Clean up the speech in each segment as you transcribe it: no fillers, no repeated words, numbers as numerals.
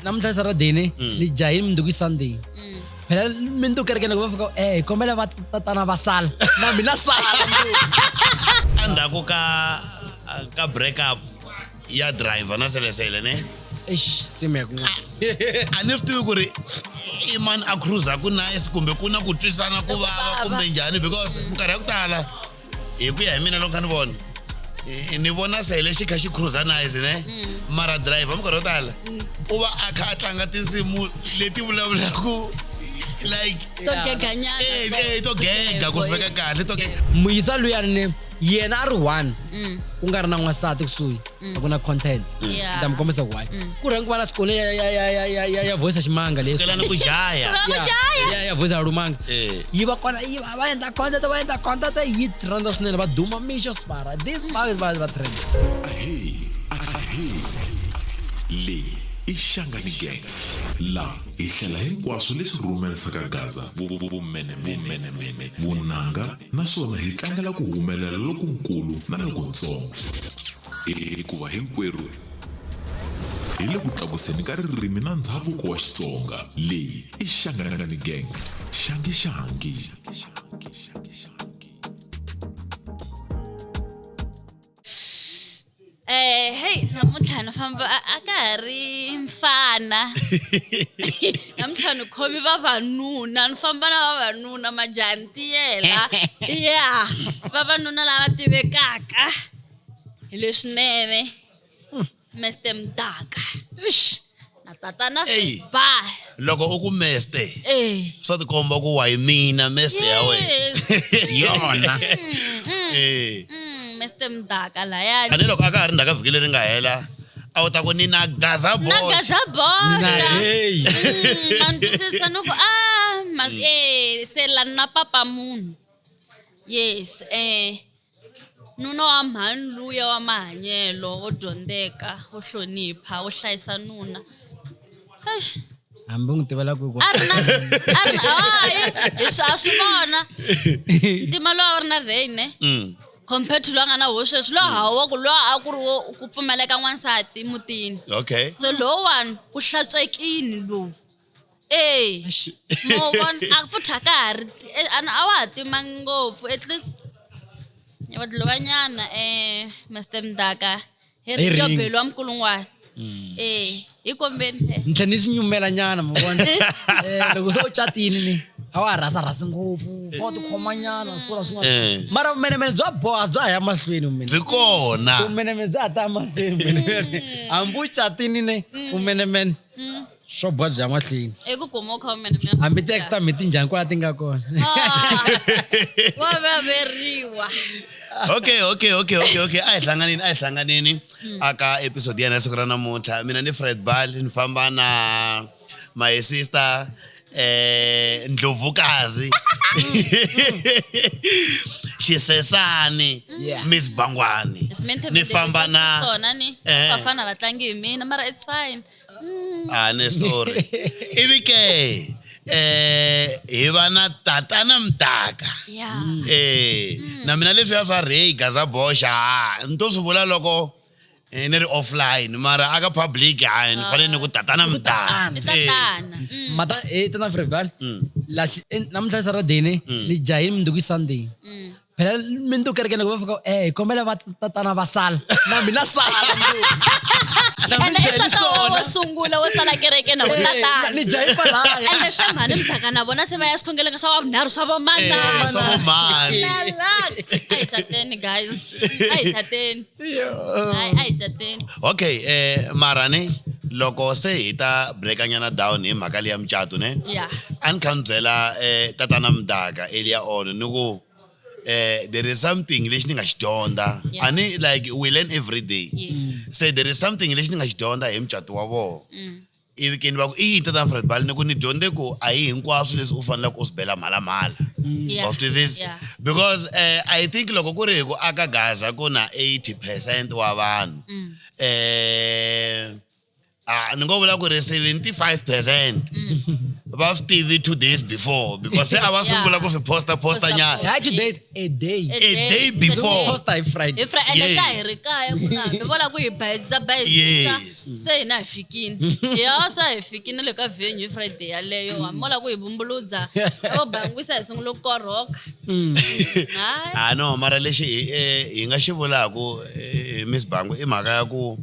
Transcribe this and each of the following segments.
Namuntlha Saturday ni jahile mundzuku i Sunday. Phela mundzuku kerekeni loko va fika eh hi kombela va tatana va sala na mina sala. Endzhaku ka break up ya driver na selesele ne. Eish, simu ya kun'wana. A ni swi tivi ku ri i mani a cruisaku nice kumbe ku na ku twisana ku vava kumbe njhani, because minkarhi ya ku tala hi ku ya hi mina loko kha ni vona ni vona sele xi kha xi cruiser nice ne, mara driver minkarhi yo tala u va a kha a tlanga tinsimu leti vulavulaku like to geganyana, to gega ku swi veka kahle, to gega. Muyisa luyani ne yena a ri one ku nga ri na n'wansati kusuhi, a ku na content. Ni ta mi kombisa ku why ku rhanga ku va na swikolo ya voice ya ximanga leswi. Sukela ni ku jaya. Va ku jaya. Ya voice ya lumanga. Yi va kona, yi va endla content, va endla content, yi trenda swinene, va duma mixo svara this va trend. Ahee, ahee. Leyi i Shangani Gang. La hi hlela hinkwaswo leswi rhumerisaka Gaza, vumenemene, vunanga, naswona hi tlangela ku humelela lokunkulu na lokuntsongo. Hikuva hinkwerhu hi le ku tlakuseni ka ririmi na ndzhavuko wa Xitsonga. Leyi i Shangani Gang. Xangi xangi. Hey, namuntlha ni famba a ka ha ri mfana. Namuntlha ni khomi vavanuna, ni famba na vavanuna majani tiyela. Yeah, vavanuna lava tivekaka hi leswinene. Mr Mdaka. Eish. Na tatana Ey. Ba. Loko u ku Mr. Eh. Swa tikomba ku wa hi mina Mr ya wena. Yes. Yona. Mr Mdaka layani. Ani loko a ka ha ri ndzhaku ka vhiki leri nga hela, a wu ta ku ni na Gaza Na Boxa. Gaza Boxa. Hey. Ma ni twisisa ni ku, ma, se la na papa munhu. Yes, nuna wa mhani luya wa mahanyelo, wo dyondzeka, wo hlonipha, wo hlayisa nuna. Eish. Hambi u n'wi tivela kwihi ku- A ri na, a ri na, hayi, hi swi, a swi vona. Ntima lowu a wu ri na rain, ne? Compared to loyi a nga na wo sweswi, loyi ha wa ku, loyi a ku ri wo ku pfumaleka n'wansati mutini. So lowuwani ku hlantswekile lowu. Mo vona, a futhi a ka ha ri ti-, a ni, a wa ha timangi ngopfu, at least ya va dlovanyana, Mr Mdaka, hi ri Hi yo ring. beliwa minkulungwana. Hi kombeni phela. Ni tlhela ni swi nyumela nyana, ma vona. Loko se u catini ni, a wa ha rhasa rhasi ngopfu, wa tikhomanyana, swona swin'wana. Mara vumenemene bya boha, bya ha ya mahlweni vumenemene. Byi kona. Vumenemene bya ha ta mahlweni vumenemene. Hambi u catini ni, vumenemene. Swo boha bya mahlweni. I ku kuma u kha vumenemene. Hambi ti extra mi ti njhani kwala ti nga kona. Wa vaveriwa. Okay, okay, okay, okay, okay. A hi hlanganeni, a hi hlanganeni. Aka episode ya hina siku ra namuntlha. Mina ni Fred Bal, ni famba na my sister, Ndlovukazi. Xisesani, Miss Bangwani. Leswi mi Ni famba na swona ni. Vafana va tlangi hi mina, mara it's fine. Ah, ne sorry. Ivi ke, hi va na tatana Mdaka. Na mina leswiya swa Ray Gaza Boxa, ha, ni to swi vula loko ni ri offline, mara aka public, ha, ni fanele ni ku tatana Mdaka. Ni tatana. Mata, tata Fred Bal. La xi-, namuntlha Saturday ni, ni jahile mundzuku i Sunday. Phela mundzuku kerekeni loko va fika, hi kombela va tatana va sala. Na mina sala. Na Ende mi i jahile sata wa swona. wo sungula wo sala kereke na vo tatana. Ni jahe kwalaya. Ende se mhani Mdaka na vona se va ya swikhongelweni swa vunharhu swa vo manana. Swa vo mhani. La, la. A hi cateni, guys. A hi cateni. Hayi, a hi cateni. Okay, mara ni loko se hi ta breakanyana down hi mhaka leya mucato ne? A ni kha ni byela tatana Mdaka earlier on ni ku, there is something lexi ni nga xi dyondza. Ani like we learn every day. Se there is something lexi ni nga xi dyondza hi mucato wa vona. Ivi ke ni va ku, i yini tatana Fred Bal? Ni ku ni dyondze ku a hi hinkwaswo leswi u faneleke u swi bela mhalamhala. Wa swi twisisa? Because I think loko ku ri hi ku aka Gaza ku na 80% wa vanhu. Ah, ni ngo vula ku ri 75% va swi tivi 2 days before, because se a va sungula ku swi posta posta nyana. Hi 2 days, a day. A day before. Posta hi Friday. Hi Friday. Ende Yes. ka hi ri kaya ku na mi vona ku hi bayizisa bayizisa. Se hina hi fikini, ya se hi fikini le ka venue hi Friday yaleyo, ha mola ku hi vumbuludza vo bangwisa, hi sungula ku korhoka. Hayi. Ah no, mara lexi hi nga xi vulaku, Miss Bangu, i mhaka ya ku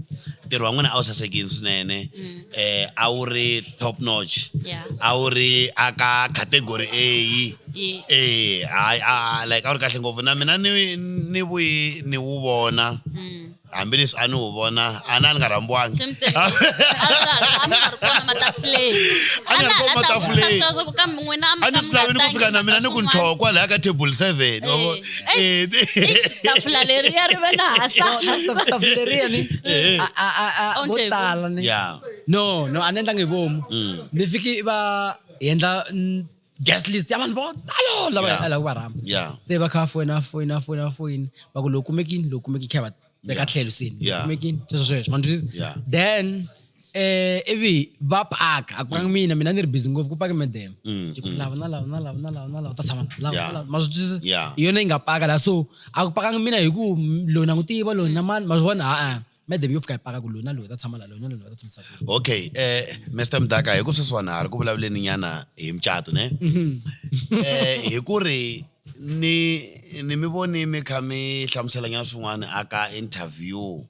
ntirho wa n'wina a wu sasekini swinene, a wu ri top notch. A wu ri aka category A. Hayi, a like a wu ri kahle ngopfu, na mina ni vuyi ni wu vona, hambileswi a ni wu vona a ni nga rhambiwangi. Swi mi tsakisa. A mi nga ri kona matafuleni. A ni ri kona matafuleni. Sweswo kambe n'wina a mi A ni ka mi swi nga lavi ni ku fika na tangi mina ni ku mhaka ntlhoko kwalaya ka table 7. Eh. Tafula leriya ri ve na hasahasa. Tafuleriya ni Onge vo hi vomu. tala ni. No, a ni endlangi hi vomu. Ni fiki va hi endla guest list ya vanhu vo talo lava a lava ku va rhamba. Se va kha va foyina, foyina, foyina, foyina, va ku lowu kumekini, lowu kumeki, kha va veka tlhelo seni. Kumekini, sweswo sweswo ma twisisa. Then ivi va paka, a ku pangi mina, mina ni ri busy ngopfu ku pake madam. Ku lava na lava na lava na lava na lava ta tshama lava na lava, ma swi twisisa. Hi yona yi nga paka la, so a ku pakangi mina hi ku loyi na n'wi tiva, loyi na mani, ma swi vona. Ha-a, madam yo fika yi paka ku loyi na loyi ta tshama la, loyi na loyi ta tshamisa ku. Okay, Mr Mdaka, hi ku sweswiwani ha ri ku vulavuleni nyana hi mucato ne, hi ku ri ni mi voni mi kha mi hlamusela nyana swin'wana aka interview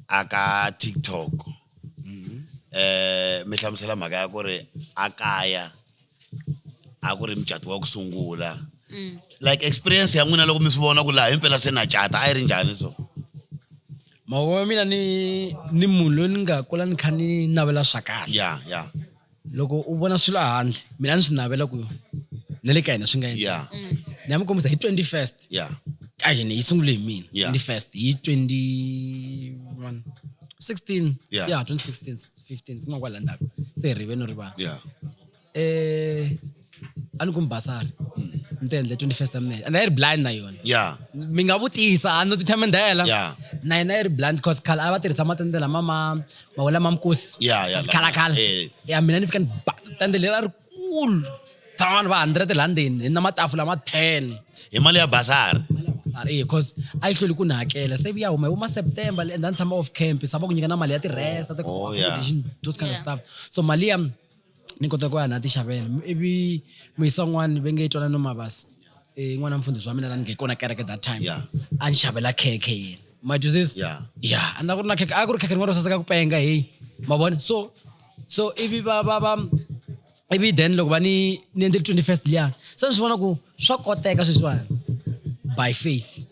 aka TikTok, mi hlamusela mhaka ya ku ri a kaya a ku ri mucato wa ku sungula, like experience ya n'wina loko mi swi vona ku laha himpela se na cata, a yi ri njhani so? Mavoko ya mina, ni munhu loyi ni nga kula ni kha ni navela swa kahle. Loko u vona swilo ehandle, mina ni swi navela ku na le ka hina swi nga endleka. Ni ya mi kombisa hi 21st ka hina yi sungule hi mina. 21st hi 21 16. Yeah, 2016, 15, kun'wana kwala ndzhaku, se hi rive no rivala. A ni kumi basari, ni ti endle 21st ya mina, and a yi ri blind na yona. Mi nga vutisa, a no ti themendela. Na yena yi ri blind, cause khale a va tirhisa matende lama ma mawela ma mikosi. Khala khala. Ya mina ni fika ni ba tende leri a ri kulu, tshama vanhu va 100 la ndzeni, hi na matafula ma 10. Hi mali ya basari? Eh, cause a yi hlweli ku ni hakela, se vuya huma hi vo ma September, and then tshama off camp, sa va ku nyika na mali ya ti-rest, Oh, yeah. accommodation, those kind of stuff. So mali ya ni kota ku ya na ti xavela, ivi muyisa un'wana va nge twana no mavasi, n'wana mfundhisi wa mina la ni nge kona kereke that time, a ni xavela khekhe yena, ma twisisa. Yeah, a ni ku ri na khekhe, a ku ri khekhe rin'wana ro saseka ku penga, hey, ma vona. So ivi va ivi then loko va ni endle 21st liya, se ni swi vona ku swa koteka sweswiwani by faith.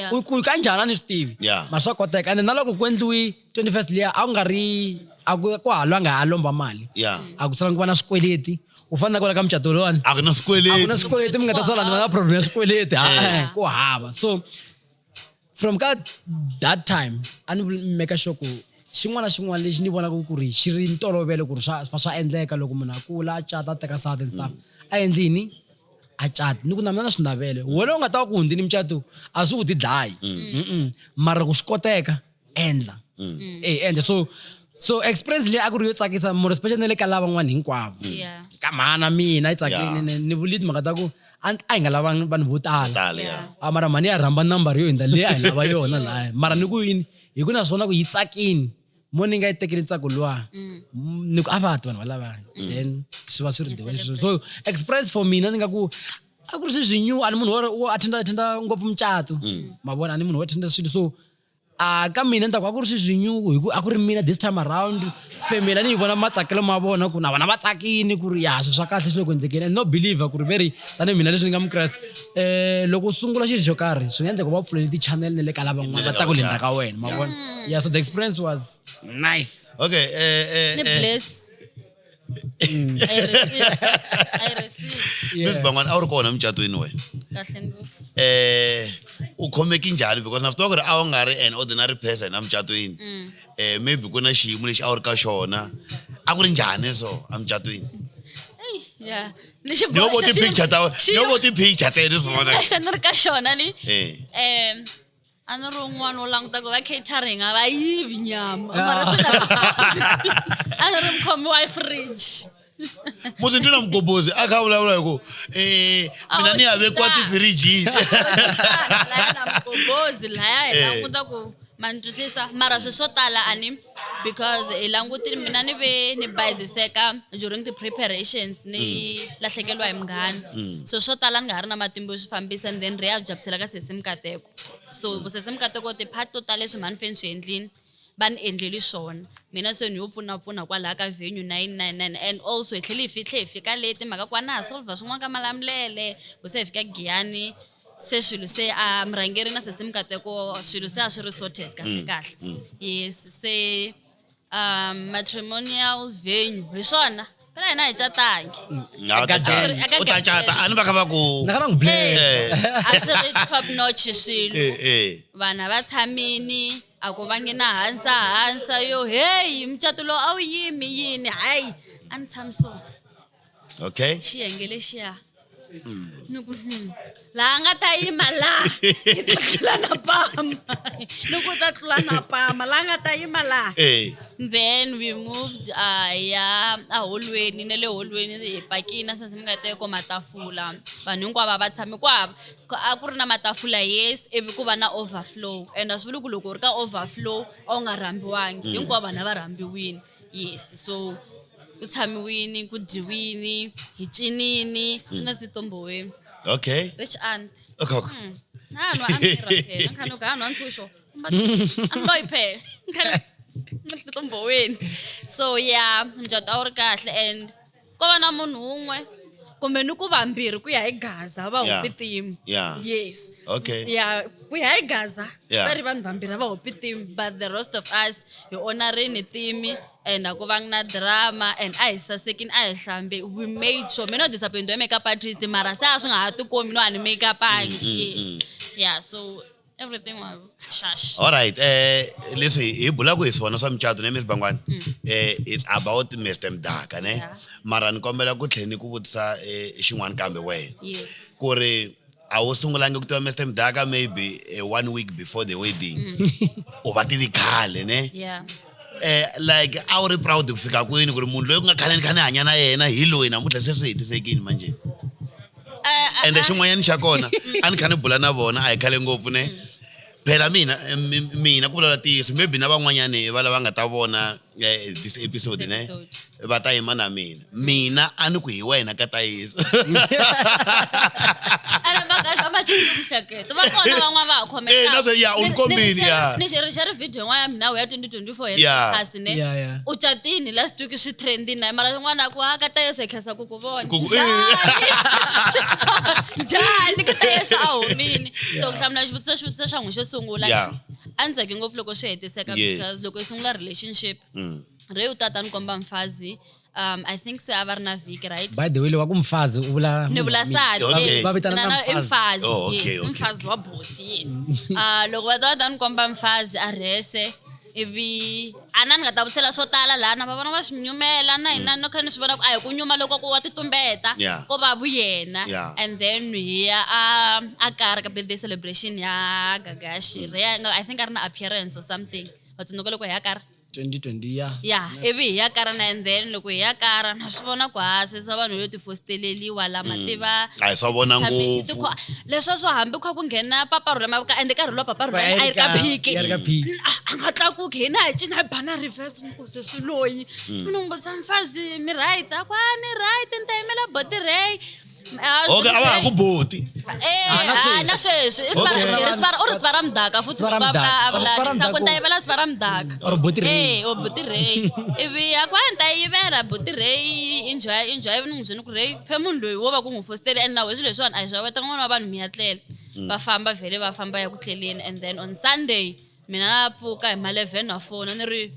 Ku kanjhani a ni swi tivi. Ma swa koteka, and na loko ku endliwi 21st liya, a ku nga ri a ku halwa nga ha lomba mali. A ku salangi ku va na swikweleti, u fanele ku la ka mucato lowani. A ku na A ku swikweleti. Na swikweleti, mi nga ta sala ni va na problem ya swikweleti. Ha, ku hava. So from ka that time a ni make sure ku xin'wana na xin'wana lexi ni vonaka ku ri xi ri ntolovelo ku ri swa endleka loko munhu a kula, a cata, a teka nsati and stuff, a endli yini, a cata, ni ku na mina na swi navele. Wena u nga ta va ku hundzini mucato, a swi ku ti dlayi. Mara ku swi koteka, endla, endla. So experience leyi a ku ri yo tsakisa more, especially na le ka lavan'wana hinkwavo. Ka mhana mina yi tsakile. Ni vuli timhaka ta ku a hi nga lavangi vanhu vo tala. Tala, yeah. A mara mhani ya rhamba number yo hundza leyi a hi lava yona laya, mara ni ku yini, hi ku na swona ku yi tsakini mo ni nga yi tekeli ntsako luwa. Ni ku a va ti vanhu va lavaya, then swi va swi ri the way so experience for mina ni nga ku a ku ri swilo swi new. A ni munhu wo attenda ngopfu mucato, ma vona, a ni munhu wo attenda swilo, so a ka mina ni ta ku a ku ri swilo swi new, hi ku a ku ri mina this time around family a ni yi vona matsakelo ma vona ku na vona va tsakini ku ri ya swilo swa kahle swi le ku endlekeni. And no believer ku ri ve ri tanihi mina leswi ni nga mukreste, loko u sungula xilo xo karhi, swi nga endleka va pfuleli ti-channel ni le ka lavan'wana va ta ku le ndzhaku ka wena, ma vona. Yeah, so the experience was nice. Okay, Ni bless. I receive. I receive. Miss Bangwana, a wu ri kona emucatweni wena? Kahle ngopfu. U khomeki njhani? Because na swi tiva ku ri a wu nga ri an ordinary person emucatweni. Maybe ku na xiyimo lexi a wu ri ka xona, a ku ri njhani so emucatweni? Ey, yeah. Ni xi Ni yo vo boxa ti-picture ta ni yo vo ti-picture ntsena swi vona. Lexi a ni ri ka xona ni. A A ni ri un'wana wo languta ku va catering a va yivi nyama mara swi nga a ni ri mukhomi wa fridge. Musi ndzi na mugobhozi a kha a vulavula hi ku mina ni ya vekiwa tifirijini. Laya na mugobhozi laya hi languta ku ma ni twisisa mara swilo swo tala a ni because hi langutile mina ni ve ni bayiziseka during the preparations ni lahlekeriwa hi munghana. So swo tala ni nga ha ri na matimba yo swi fambisa and then ri ya jabisela ka sesi Mkateko. So sesi Mkateko ti-part to tala leswi mhani fe ni swi endlini va ni endleli swona. Mina se ni yo pfunapfuna kwalaya ka venue 999 and also hi tlhele hi tlhe hi fika late mhaka ku a na ha solver swin'wana ka Malamulele ku se hi fika Giyani se swilo se a murhangeri na sesi Mkateko swilo se a swi ri sorted kahle kahle. Yes, se matrimonial venue hi swona phela hina hi catangi. Nga u ta cata. Eka U ta cata a ni va kha va ku Na ka va n'wi bless. A swi ri top notch swilo. Vanhu va tshamini a ku vangi na hansa hansa yo hey mucato lowu a wu yimi yini hayi a ni tshami so. Okay. Xiyenge lexiya. Ni ku laha nga ta yima laha i ta tlula na pama. Ni ku ta tlula na pama laha nga ta yima laha. Then we moved ya a holweni na le holweni hi pakini sesi Mkateko matafula vanhu hinkwavo va tshame ku hava a ku ri na matafula yes ivi ku va na overflow and a swi vuli ku loko u ri ka overflow a wu nga rhambiwangi hinkwavo vanhu a va rhambiwini. Yes, so ku tshamiwini ku dyiwini hi cinini na titomboweni. Okay. Rich aunt. Okay, okay. A nwa a mira phela kha no ga nwa ntshuxo. A ni loyi phela. Kha titomboweni. So yeah, mucato a wu ri kahle and ko va na munhu wun'we kumbe ni ku vambirhi ku ya hi Gaza va hopi team. Yes. Okay. Yeah, ku ya hi Gaza va ri vanhu vambirhi va hopi team but the rest of us hi honorini team and a ku vangi na drama and a hi sasekini a hi hlambe we made sure mina no disappoint wa makeup artist mara se a swi nga ha tikomi no a ni makeup angi. Yes. Yeah, so everything was shash. All right, leswi hi bulaka hi swona swa mucato ne Miss Bangwani. It's about Mr Mdaka ne. Mara ni kombela ku tlhela ni ku vutisa xin'wana kambe wena. Yes. Ku ri a wu sungulangi ku tiva Mr Mdaka maybe 1 week before the wedding. U va tivi khale ne. Like a wu ri proud ku fika kwini ku ri munhu loyi ku nga khale ni kha ni hanya na yena hi loyi namuntlha se swi hetisekile manje. Ende xin'wanyana xa kona a ni kha ni bula na vona a hi khale ngopfu ne. Phela mina mina ku vulavula ntiyiso maybe na van'wanyani va lava nga ta vona this episode ne va ta yima na mina. Mina a ni ku hi wena ka Tayiso. Ana va ka va cinci mihleketo. Va kona van'wana va ha khomeka. Na swo, ya, u ni kombile, ya. Ni share video yin'wana ya mina ya 2024 ya past ne. U catini last week swi trending na mara yin'wana ku ha ka Tayiso hi khensa ku ku vona. Ku ku, Njhani? Njhani ka Tayiso a humini? So ku hlamula xivutiso xa n'wi xo sungula. A ni tsaki ngopfu loko swi hetiseka because loko i sungula relationship, Ray u tata ni komba mfazi. I think se a va ri na vhiki, right? By the way, loko ku mfazi u vula Ni vula nsati, Okay. yes. Va vitana Mina na na i mfazi. mfazi, Oh, okay, yes. okay, Mfazi wa boti, yes. Loko va ta va ta ni komba mfazi a rhese ivi a na ni nga ta vutisela swo tala laha na va vona va swi nyumela na hina no kha ni swi vona ku a hi ku nyuma loko ku wa titumbeta ko va vuyena. And then hi ya a kara ka birthday celebration ya Gagashi. Ray a nga, I think a ri na appearance or something. Va tsundzuka loko hi ya kara? 2020, yeah. Yeah, ivi hi ya kara na and then loko hi ya kara na swi vona ku ha se swa vanhu yo tifosteleliwa la mativa. A hi swa vona Hambi ngopfu. xi tikho, leswa swo hambi kha ku nghena paparhu lama ka ende nkarhi lowa paparhu Va lama a yi ri ka ya ri ka phiki. ya ri ka phiki. A nga tlakuki hina hi cina hi bana reverse ni ku se swi loyi. Ni n'wi vutisa mfazi mi right? A ku, a ni right, ni ta yimela boti Ray. Okay, a va ha ku boti. Na sweswi. Na sweswi. I Okay. u ri sivara mudaka futhi Sivara loko a mudaka. vula, a vula, Sivara ni ku mudaka. ta yivela sivara mudaka. Or boti Ray. O boti Ray. Ivi a ku, a ni ta yivela boti Ray, enjoy, enjoy. Ivi ni n'wi byela ku Ray, phe munhu loyi wo va ku n'wi fositele and na wehe swilo leswiwani a hi swa wena, n'wana wa vanhu mi ya tlela. Va famba vhele va famba ya ku tleleni and then on Sunday mina na pfuka hi ma 11 na fona ni ri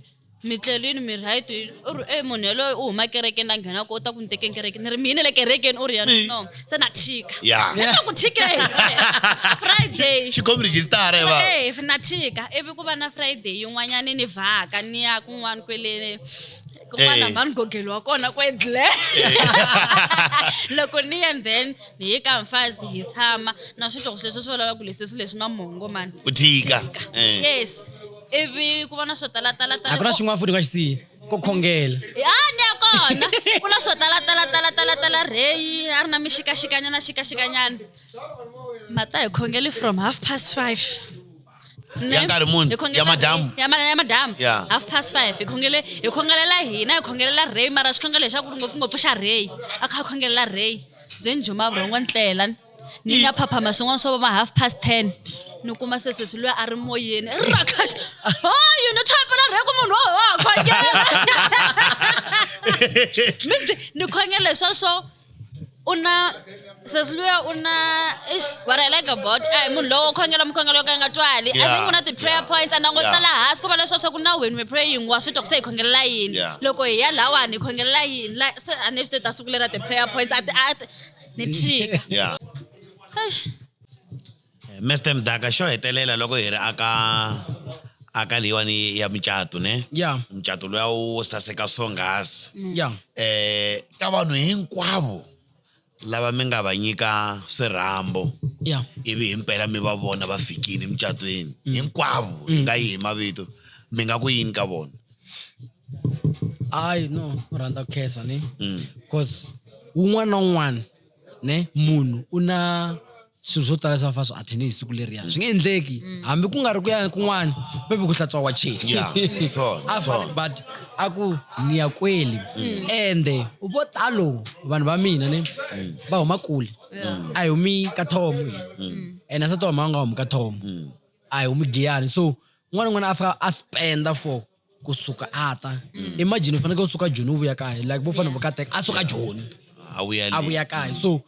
mi tlelini mi right? U ri, munhu yaloye u huma kerekeni la nghenaka u ta ku ni tekeni kerekeni. Ni ri, mi yini le kerekeni? U ri, ya, no. Se na thika. Ni ta ku thikela. Friday. Xi khomi register-a, va. Na thika. Ivi ku va na Friday yin'wanyani ni vhaka ni ya kun'wana kwele Kun'wana Eh. mhani gogelo wa kona ku endle. Loko ni ya then ni ye ka mfazi hi tshama na swi twa ku swilo leswi swi vulavula ku leswi swilo leswi na mongo mani. U tika. Eh. Yes. Ivi ku va na swo tala tala A tala. ku na xin'wana futhi u nga xi siya ko khongela. Ya ni ya kona. Ku na swo tala tala tala tala tala rheyi a ri na mixikaxikanyana xikaxikanyana. Mata hi khongele from 5:30. Ne? Ya nkarhi muni? Hi khongelela Ya madamu? Ray. Ya madamu. Yeah. 5:30 hi khongele hi khongelela hina hi khongelela Ray mara xikhongelo xa ku ri ngopfungopfu xa Ray. A kha a khongelela Ray. Byi ni juma vurhongo ndlela. Ni nga phaphama swin'wana swo va 10:30. Ni kuma se sesi luya a ri moyeni. Rakash. Hayi ni type na Ray ku munhu wa wa khongela. Ni khongele sweswo u na sesi luya u na ish what I like about ai munhu lowo khongela mukhongelo yo ka yi nga twali. I think u na ti-prayer points and a ngo tsala hansi ku va leswiya swa ku na when we praying wa swi twa ku se hi khongelela yini. Yeah. Loko hi ya lawani hi khongelela yini. La se a ni swi tivi ta siku lera ti-prayer points a ti a ti ni tshika. Yeah. Eish. Mr. Mdaka xo hetelela loko hi ri aka leyiwani ya micato ne? Yeah. Mucato luya wo saseka swonghasi. Yeah. Ka vanhu hinkwavo lava mi nga va nyika swirhambo. Yeah. Ivi himpela mi va vona va fikile emucatweni. Hinkwavo hi nga yi hi mavito mi nga ku yini ka vona? Ai no, u rhandza ku khensa ne. Cause wun'wana na wun'wana ne munhu u na swilo swo tala leswi a fanele swi attend hi siku leriya. Swi nge endleki hambi ku nga ri ku ya kun'wana maybe ku hlantswa wacheni. Yeah, swona, A swona. fanele but a ku ni ya kweli. Ende vo talo vanhu va mina ne va huma kule. A hi humi ka Thomo hina. Ene nsati wa mhani a nga humi ka Thomo. A hi humi Giyani. So un'wana na un'wana a fika a spenda for kusuka a ta. Imagine u fanekele u suka Joni u vuya kaya like vo fanele vo kateka a suka Joni. A vuya A le. vuya kaya. So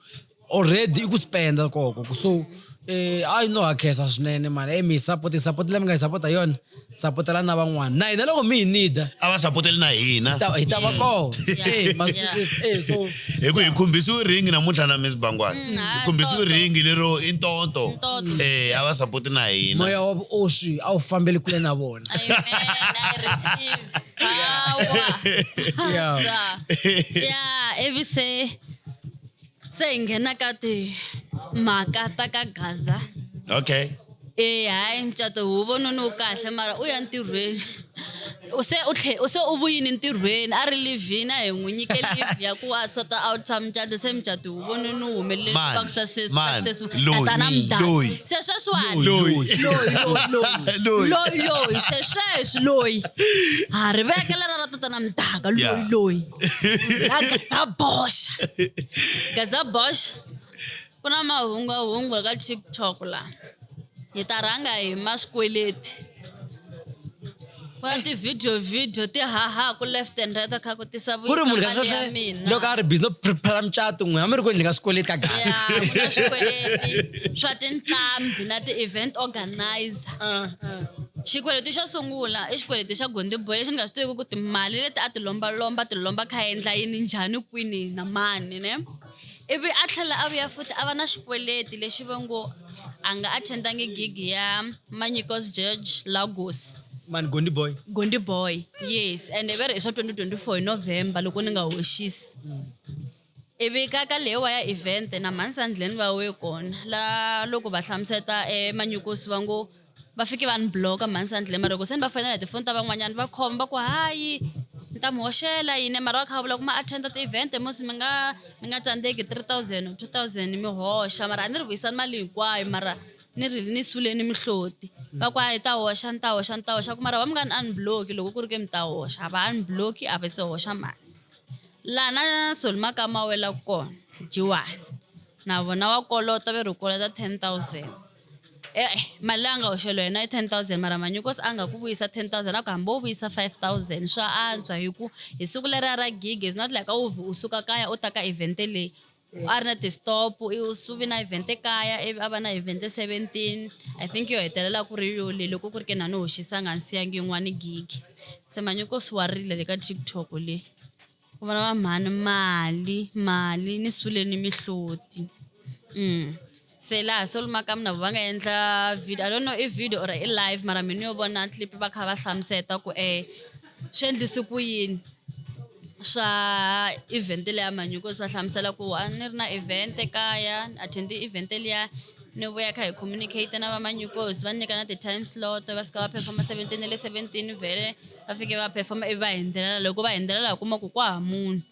already i ku spenda koko. So a no ha khensa swinene mani. Mi hi support, support leyi mi nga hi support yona, support-ela na van'wana. Na hina loko mi hi need A va support-eli na hina. hi ta va kona. Yeah. Ma swi twisisa? So Hi ku hi khumbisiwe ringi namuntlha na Miss Bangwana. Hi khumbisiwe ringi lero i ntonto. Ntonto. A va support na hina. Moya wa vuoswi a wu fambeli kule na vona. Amen, I receive power. Yeah. Yeah, ivi se hi nghena ka timhaka ta ka Gaza. Okay. Hayi mucato wu vonini wu kahle mara u ya ntirhweni. U se u tlhe u se u vuyini ntirhweni a ri leave-ini a hi n'wi nyike leave ya ku a sota out swa mucato se mucato wu vonini wu humelele Man, va ku success, man, successful. loyi, Tatana Mdaka. loyi. Se sweswiwani. Loyi. Loyi, loyi, Loyi. loyi, loyi, se sweswi loyi. Ha ri vekela ra Tatana Mdaka, loyi, Yeah. loyi. La Gaza Boxa. Gaza Boxa. Ku na mahungahungu ka TikTok la. Hi ta rhanga hi ma swikweleti. Ku na ti-video video ti hahaku left and right kha ku tisa Ku ri munhu vuyisa mali ya kahle mina. loko a ri busy no prepare mucato n'we hambi ri ku endleni ka swikweleti ka Gaza. Ya, ku na swikweleti swa tinqambi na ti-event organizer. Xikweleti xo sungula i xikweleti xa Gondi Boy lexi ni nga swi tiviki ku timali leti a ti lombalomba ti lomba kha a endla yini njhani kwini na mani ne. Ivi a tlhela a vuya futhi a va na xikweleti lexi va ngo a nga attend-angi gig ya Manyikos George Lagos. Man, Gondi Boy. Gondi Boy, yes. And ve ri i swa 2024 hi November loko ni nga hoxisi. Ivi ka ka leyiwa ya event na mhani Sandleni va we kona la loko va hlamuseta Manyikosi va ngo va fike va ni block-a mhani Sandleni mara loko se ni va fonela hi tifoni ta van'wanyana va khoma va ku hayi ni ta mi hoxela yini mara va kha va vula ku ma attend ti-event mos mi nga tsandzeki 3000 or 2000 mi hoxa mara a ni ri vuyisani mali hinkwayo mara ni ri ni suleni mihloti. Va ku hayi ta hoxa ni ta hoxa ni ta hoxa ku mara va mi nga ni unblock loko ku ri ke mi ta hoxa a va unblock a va se hoxa mali. Laha na Solly Makama wela kona Jiwani na vona wa kolota ve ri u kolota 10,000. Mali leyi a nga hoxeliwa yena i 10,000 mara Manyikosi a nga ku vuyisa 10,000 a ku hambi wo vuyisa 5,000 swa antswa hi ku hi siku leriya ra gig it's not like a wu u suka kaya u ta ka event leyi a ri na ti-stop u vi na event kaya ivi a va na event 17 I think yo hetelela ku ri yo leyi loko ku ri ke na ni hoxisanga ni siyangi yin'wani gig. Se Manyikosi wa rila le ka TikTok le. Ku vona va mhani mali mali ni suleni mihloti. Se laha Solly Makama na vo va nga endla video I don't know i video or i live mara mina yo vona clip va kha va hlamuseta ku swi endlise ku yini. Swa event leya Manyukosi va hlamusela ku a ni ri na event ekaya ni attend event liya ni vuya kha hi communicate na va Manyukosi va ni nyika na ti-time slot va fika va performa 17 le 17 vhele va fike va performa ivi va hindzelela loko va hindzelela hi kuma ku kwa ha munhu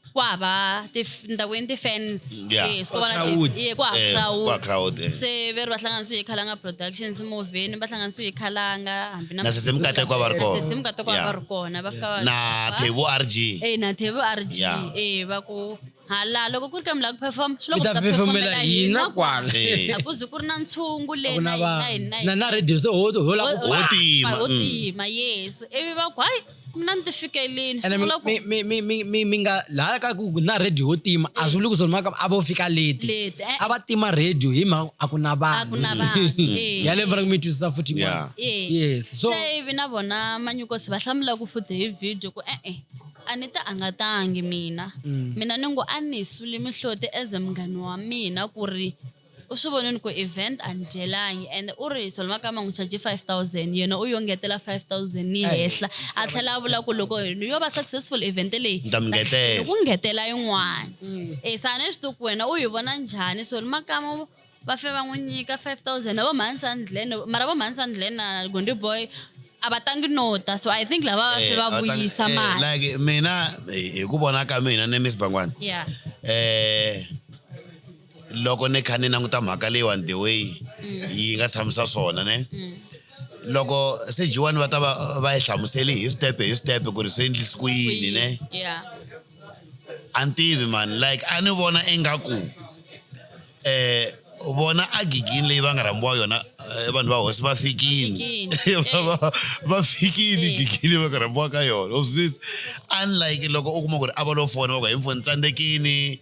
ku hava ni ta ku yini ti-fans. Yes, ko va na Crowd. yeah, ku hava crowd. Ku hava crowd, eh. Se ve ri va hlanganisiwe hi Khalanga Productions movheni va hlanganisiwe hi Khalanga hambi na Na Sesi Mukateko a va ri kona. Sesi Mukateko a va ri kona va fika va Na Thebo RG. Eh, na Thebo RG. Eh, va ku hala loko ku ri ka mi lava ku perform swi Mi loko ta ta performela performela hina kwala. Eh. A ku ze ku ri na ntshungu le Ku na na hina vanhu. hina Na na radio se ho ho la ku Ho tima, ho tima yes ivi va ku hayi mina ni ti fikelini ene swi vula ku mi mi mi mi mi mi nga laha ka ku na radio ho tima a swi vuli ku swona maka a vo fika late. Late, eh. A va tima radio hi mhaka a ku na vanhu. A ku na vanhu, eh. Ya le mi fanele ku mi twisisa futhi yin'wana. Eh. Yes. So Se ivi na vona Manyukosi va hlamula ku futhi hi video ku e-e a ni ta a nga tangi mina. Mina ni ngo a ni suli mihloti as a munghani wa mina ku ri u swi vonile ku event a ni dyelangi and u ri Solly Makama n'wi charge 5000 yena u yo ngetela 5000 ni hehla a tlhela a vula ku loko yo va successful event leyi Ni ta mi ngetela. ku ngetela yin'wana. E se a ni swi tivi ku wena u yi vona njhani Solly Makama va fe va n'wi nyika 5000 na vo Mhani Sandlen mara vo Mhani Sandlen na Gondi Boy a va tangi nota so I think lava va fe va vuyisa mali. Like mina hi ku vona ka mina ni Miss Bangwana. Loko ni kha ni languta mhaka leyiwani the way yi nga tshamisa swona ne. Loko se G1 va ta va va yi hlamuseli hi step hi step ku ri swi endlisi ku yini ne. A ni tivi man like a ni vona ingaku vona a gigini leyi va nga rhambiwa yona vanhu va hosi va fikini. Va fikini gigini leyi va nga rhambiwa ka yona. U swi twisisa? Unlike loko u kuma ku ri a va lo fona va ku hi mfo ni tsandzekini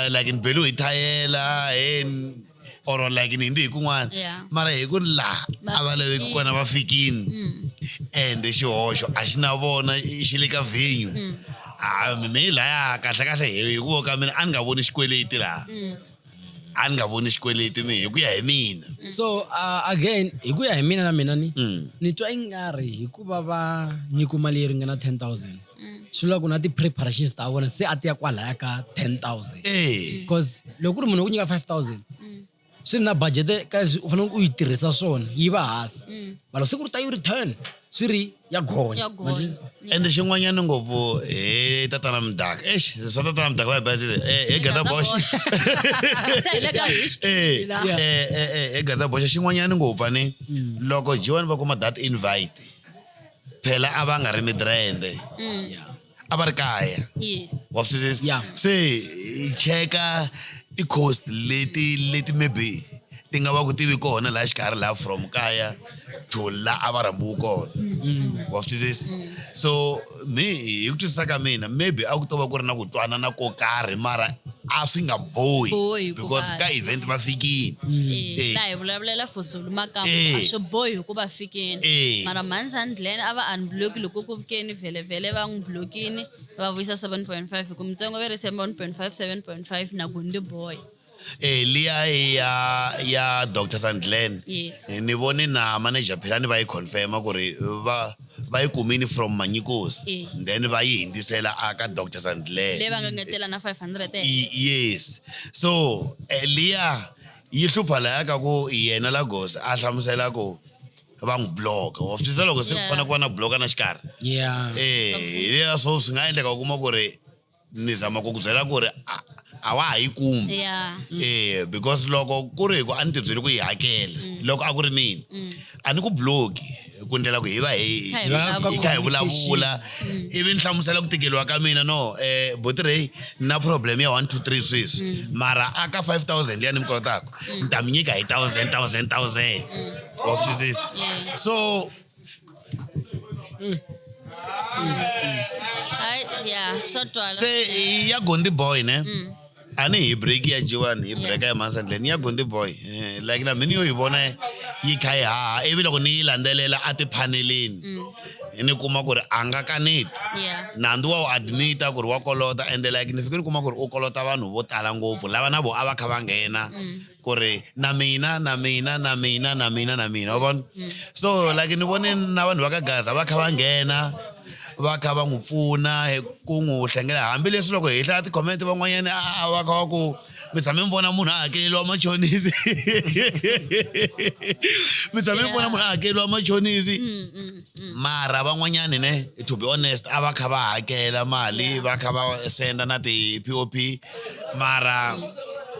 like ni beliwe hi thayela he or like ni hindzi hi kun'wana. Mara hi ku laha a va laveki kona va fikini. And xihoxo a xi na vona xi le ka venue. Me laya kahle kahle hi ku ka mina a ni nga voni xikweleti laha. A ni nga voni xikweleti mi hi ku ya hi mina. So again hi ku ya hi mina na mina ni ni twa ingari hikuva va nyikiwe mali yi ringana 10,000. Swi vula ku na ti-preparations ta vona se a ti ya kwalaya ka 10,000. Because loko ku ri munhu u ku nyika 5,000 swi na budget ka leswi u fanele u yi tirhisa swona yi va hansi. Mara siku ri ta yi return swi ri ya gonya. Ya gonya. Manjhe Ende xin'wanyana ngopfu hi tatana Mdaka. Eish, swa tatana Mdaka va hi basile. Hi Gaza Bosch. Se hi le ka history la. Hi Gaza Bosch xin'wanyana ngopfu ani loko G1 va kuma that invite phela a va nga ri Midrand. A va ri kaya. Wa swi twisisa? Se hi cheka ti-cost leti maybe ti nga va ku tivi kona laha xikarhi laha from kaya to la a va rhambiwe kona. Wa swi twisisa? So mi hi ku twisisa ka mina maybe a ku to va ku ri na ku twanana ko karhi mara a swi nga bohi Bohi ku because va ka event va fikini. La hi vulavulela for Solly Makama a swi bohi hikuva fikini. Mara Mhani Sandlen a va unblock loko ku keni vhele vhele va n'wi blockini va vuyisa 7.5 hi ku mintsengo ve ri 7.5 7.5 na Gondi Boy. Liya ya Doctor Sandlen. Ni vone na manager Philani va yi confirma ku ri va yi kumini from Manyikosi. Then va yi hindzisela aka Doctor Sandlen. Leyi va nga ngetela na 500. Yes. So liya yi hlupha laya ka ku yena Lagos a hlamusela ku va n'wi block. Wa swi twisisa loko se ku fanele ku va na block na xikarhi? Liya so swi nga endleka u kuma ku ri ni zama ku ku byela ku ri a wa ha yi kumi. Because loko ku ri hi ku a ni ti byeli ku yi hakela, loko a ku ri mina, a ni ku block ku ndlela ku hi va hi Kha hi hi kha hi vulavula. vulavula. Ivi ni hlamusela ku tikeliwa ka mina, no, buti Ray, na problem ya 1 2 3 sweswi. Mara a ka 5000 liya ni mi kolotaka, ni ta mi nyika hi thousand, thousand, thousand. Wa swi twisisa? So Hayi, yeah, swa twala. Se ya Gondi Boy ne? A ni hi break ya G1, hi break ya Mhani Sandlen, ya Gondi Boy. Like na mina yo yi vona yi kha yi haha, ivi loko ni yi landzelela a tiphaneleni, ni kuma ku ri a nga kaneti. Nandzu wa wu admit-a ku ri wa kolota, ende like ni fike ni kuma ku ri u kolota vanhu vo tala ngopfu lava na vo a va kha va nghena ku ri na mina, na mina, na mina, na mina, na mina, wa vona? So like ni vone na vanhu va ka Gaza va kha va nghena. Va kha va n'wi pfuna hi ku n'wi hlengela hambileswi loko hi hlaya ti-comment van'wanyana a va kha va ku mi tshame mi vona munhu a hakeleriwa machonisi, mi tshame mi vona munhu a hakeriwa machonisi. Mara van'wanyani ne, to be honest, a va kha va hakela mali, va kha va senda na ti-POP. Mara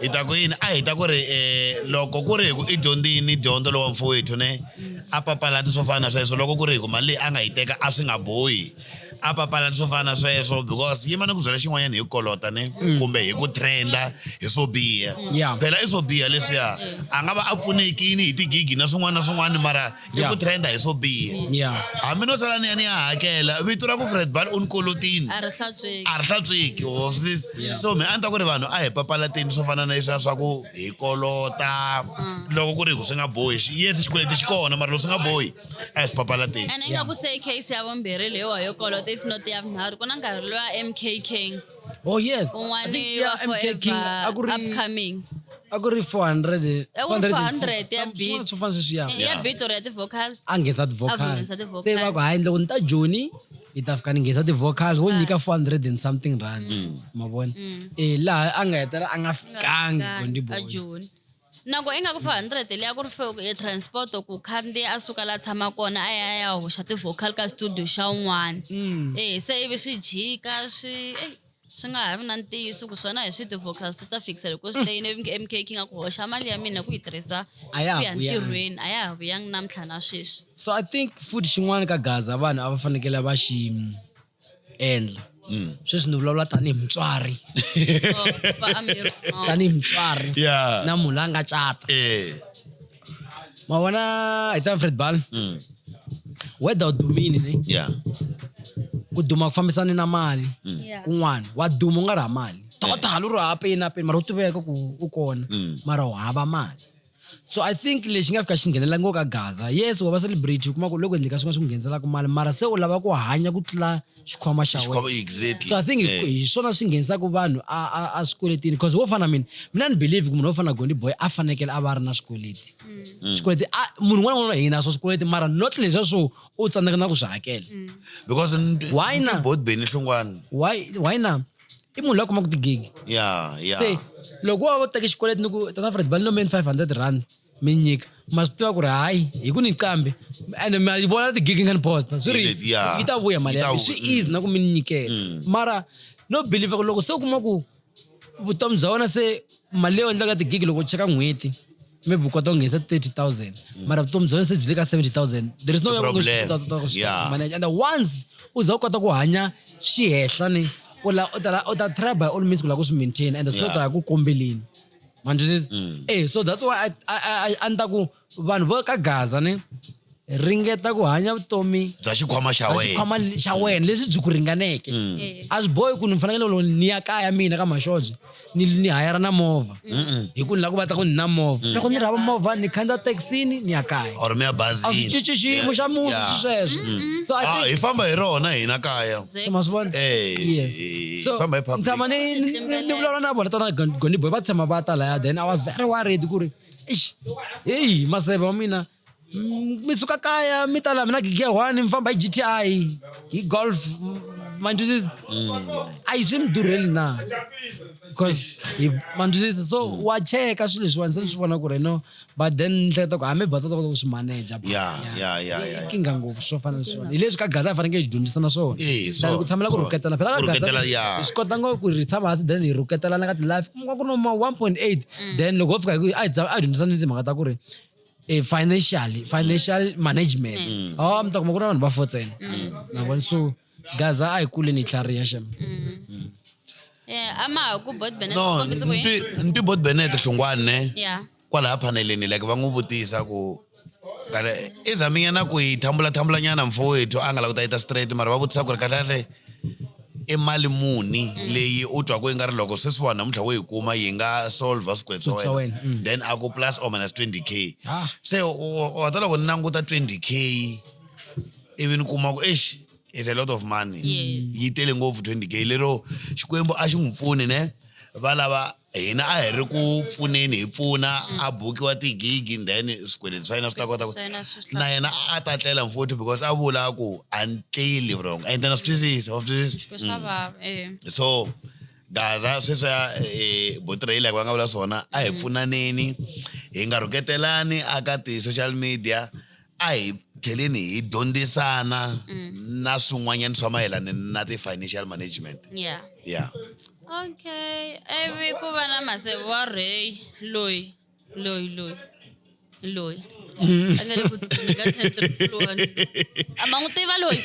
hi ta ku yini? A hi ta ku ri loko ku ri hi ku i dyondzini dyondzo lowa mfowethu ne, a papalati swo fana na sweswo. Loko ku ri hi ku mali leyi a nga yi teka a swi nga bohi, a papalati swo fana na sweswo, because yima ni ku byela xin'wanyana hi ku kolota ne, kumbe hi ku trenda hi swo biha. Phela i swo biha leswiya, a nga va a pfunekini hi tigigi na swin'wana na swin'wana, mara i ku trenda hi swo biha. Hambi no sala ni ya ni ya hakela, vito ra ku Fred Bal u ni kolotini a ri hlantsweki. A ri hlantsweki hofisi. So mi a ni ta ku ri vanhu a hi papalateni swo fana na leswiya swa ku hi kolota loko ku ri hi ku swi nga bohi. Yes, xikweleti xi kona, mara loko swi nga bohi a hi swi papalateni. And ingaku se case ya vumbirhi leyiwa yo kolota, if not ya vunharhu, ku na nkarhi lowa MK King. Oh yes. I Un'wani think, wa yeah, MK King, forever a ku ri upcoming. A ku ri 400. A ku ri 400 ya Some- beat. swin'wana swo fana sweswiya. Ya beat or ya ti-vocal? A nghenisa ti-vocal. A nghenisa ti-vocal. Se va ku hayi, loko ni ta Joni hi ta fika ni nghenisa ti-vocals, wo nyika 400 and something rand, ma vona, laha a nga hetelela a nga fikangi Gondi A Boy. Joni nako ingaku 400 liya ku ri for ya transport ku khandziya a suka la tshama kona a ya ya hoxa ti-vocal ka studio xa un'wana. Se ivi swi jika swi swi nga ha vi na ntiyiso ku swona hi swi ti-vocals ti ta fikisa loko swi teyini. MK King a ku hoxa mali ya mina ku yi tirhisa A ya ha ku ya vuyangi. ntirhweni, a ya ha vuyangi namuntlha na sweswi. So I think futhi xin'wana ka Gaza vanhu a va fanekele va xi endla sweswi, ni vulavula tanihi mutswari, Oh, va Amir, no. tanihi mutswari na munhu la nga cata, ma vona, hi ta Fred Bal, whether u dumini ne, ku duma ku fambisani na mali. Kun'wana wa duma u nga ri ha mali total, u ri ha peni na peni, mara u tiveka ku u kona, mara u hava mali. So I think lexi nga fika xi nghenela ngopfu ka Gaza, yes, wa va celebrity, u kuma ku loko endleka swin'wana swi ku ngheniselaka mali, mara se u lava ku hanya ku tlula xikhwama xa wena. Exactly. So I think hi swona swi nghenisaka vanhu a swikweletini, because wo fana mina, mina ni believe ku munhu wo fana na Gondi Boy a fanekele a va a ri na swikweleti. Swikweleti munhu un'wana na un'wana hi na swo swikweleti, mara not leswiya swo u tsandzeka na ku swi hakela. Because Why na? Bot Benny Hlongwane. Why na i munhu loyi a kumaka tigigi. Se loko wa va teke xikweleti ni ku tata Fred, bani lomeni 500 rand mi nyika, ma swi tiva ku ri hayi hi ku ni qambi ene ma yi vona tigigi nga ni posta swi ri yi ta vuya mali Yi ta ya mina. Swi easy na ku mi ni nyikela, mara no believe ku loko se u kuma ku vutomi bya wena se mali leyi u endlaka tigigi, loko u cheka n'hweti maybe u kota ku nghenisa 30 000, mara vutomi bya wena se byi le ka 70 000, there is no way u nga swi Problem. kota ku swi manage. And once u za u kota ku hanya xihehla ni u la u ta try by all means ku lava ku swi maintain, and swi ta ya ku kombeleni, ma twisisa? So that's why a ni ta ku vanhu vo ka Gaza ni ringeta ku hanya vutomi bya xikhwama xa bya wena. Xikhwama xa wena leswi byi ku ringaneke. A swi bohi ku ni fanekele loko ni ya kaya mina ka Maxoje ni hayara na movha hi ku ni lava ku va ta ku ni na movha. Loko ni ri hava movha, ni khandziya thekisini ni ya kaya. Or mi ya A swi bazini. cinci xiyimo xa munhu sweswo. So I Ah, think hi famba hi rona hina kaya. Ma swi vona? Yes. Hi So famba hi public. ni tshama ni vulavula na vona tana Gondi Boy, va tshama va ta laya. Then I was very worried ku ri eish, heyi maseve wa mina, mi suka kaya mi ta laha mina gigi ya one, mi famba hi GTI, hi Golf, ma ni twisisa? A yi swi mi durheli na? Because hi, ma ni twisisa? So wa cheka swilo leswiwani, se ni swi vona ku ri no, but then ni hleketa ku hambi va ta kota ku swi manager. Nkingha ngopfu swo fana na swona hi leswi ka Gaza hi fanekele hi dyondzisa na swona. Than ku tshamela ku rhuketela phela ka Ku Gaza rhuketela, yeah. hi swi kota ngopfu ku ri tshama hansi then hi rhuketelana ka ti-live, ku ri no ma 1.8. Then loko ho fika hi ku a hi dyondzisa ni timhaka ta ku ri financial management, oh, mi ta kuma ku ri na vanhu va four ntsena na vona. So Gaza a hi kuleni hi tlhariha xem. Yeah, a ma ha ku Bot Bennett No, kombisa ku yini? Nti Bot Bennett Hlongwane ne. Kwalaya paneleni, like va n'wi vutisa ku kahle i zaminyana ku yi thambula thambulanyana mfowethu, a nga la ku ta yita straight, mara va vutisa ku ri kahle kahle i mali muni leyi u twaku i nga ri loko sweswiwani namuntlha wo yi kuma yi nga solve swikweleti swa Swa wena? wena, Then a ku plus or minus 20K. Se u ta loko ni languta 20K ivi ni kuma ku eish, it's a lot of money. Yi tele ngopfu 20K, lero Xikwembu a xi n'wi pfuni ne, va lava. Hina a hi ri ku pfuneni hi pfuna a bukiwa tigigi, then swikweleti swa yena swi ta kota ku Swa yena swi na yena a ta tlela mfuthi because a vula ku a ni tleli wrong, ende na swi twisisa, wa swi twisisa. Ku swa vava eh. So Gaza sweswiya botireyila like va nga vula swona, a hi pfunaneni, hi nga rhuketelani aka ti-social media, a hi tlheleni hi dyondzisana na swin'wanyana swa mayelana na ti-financial management. Yeah. Okay, ivi ku va na Maseve wa Ray, loyi loyi loyi loyi a nga le ku tsutsumeni ka 10 1. A ma n'wi tiva loyi?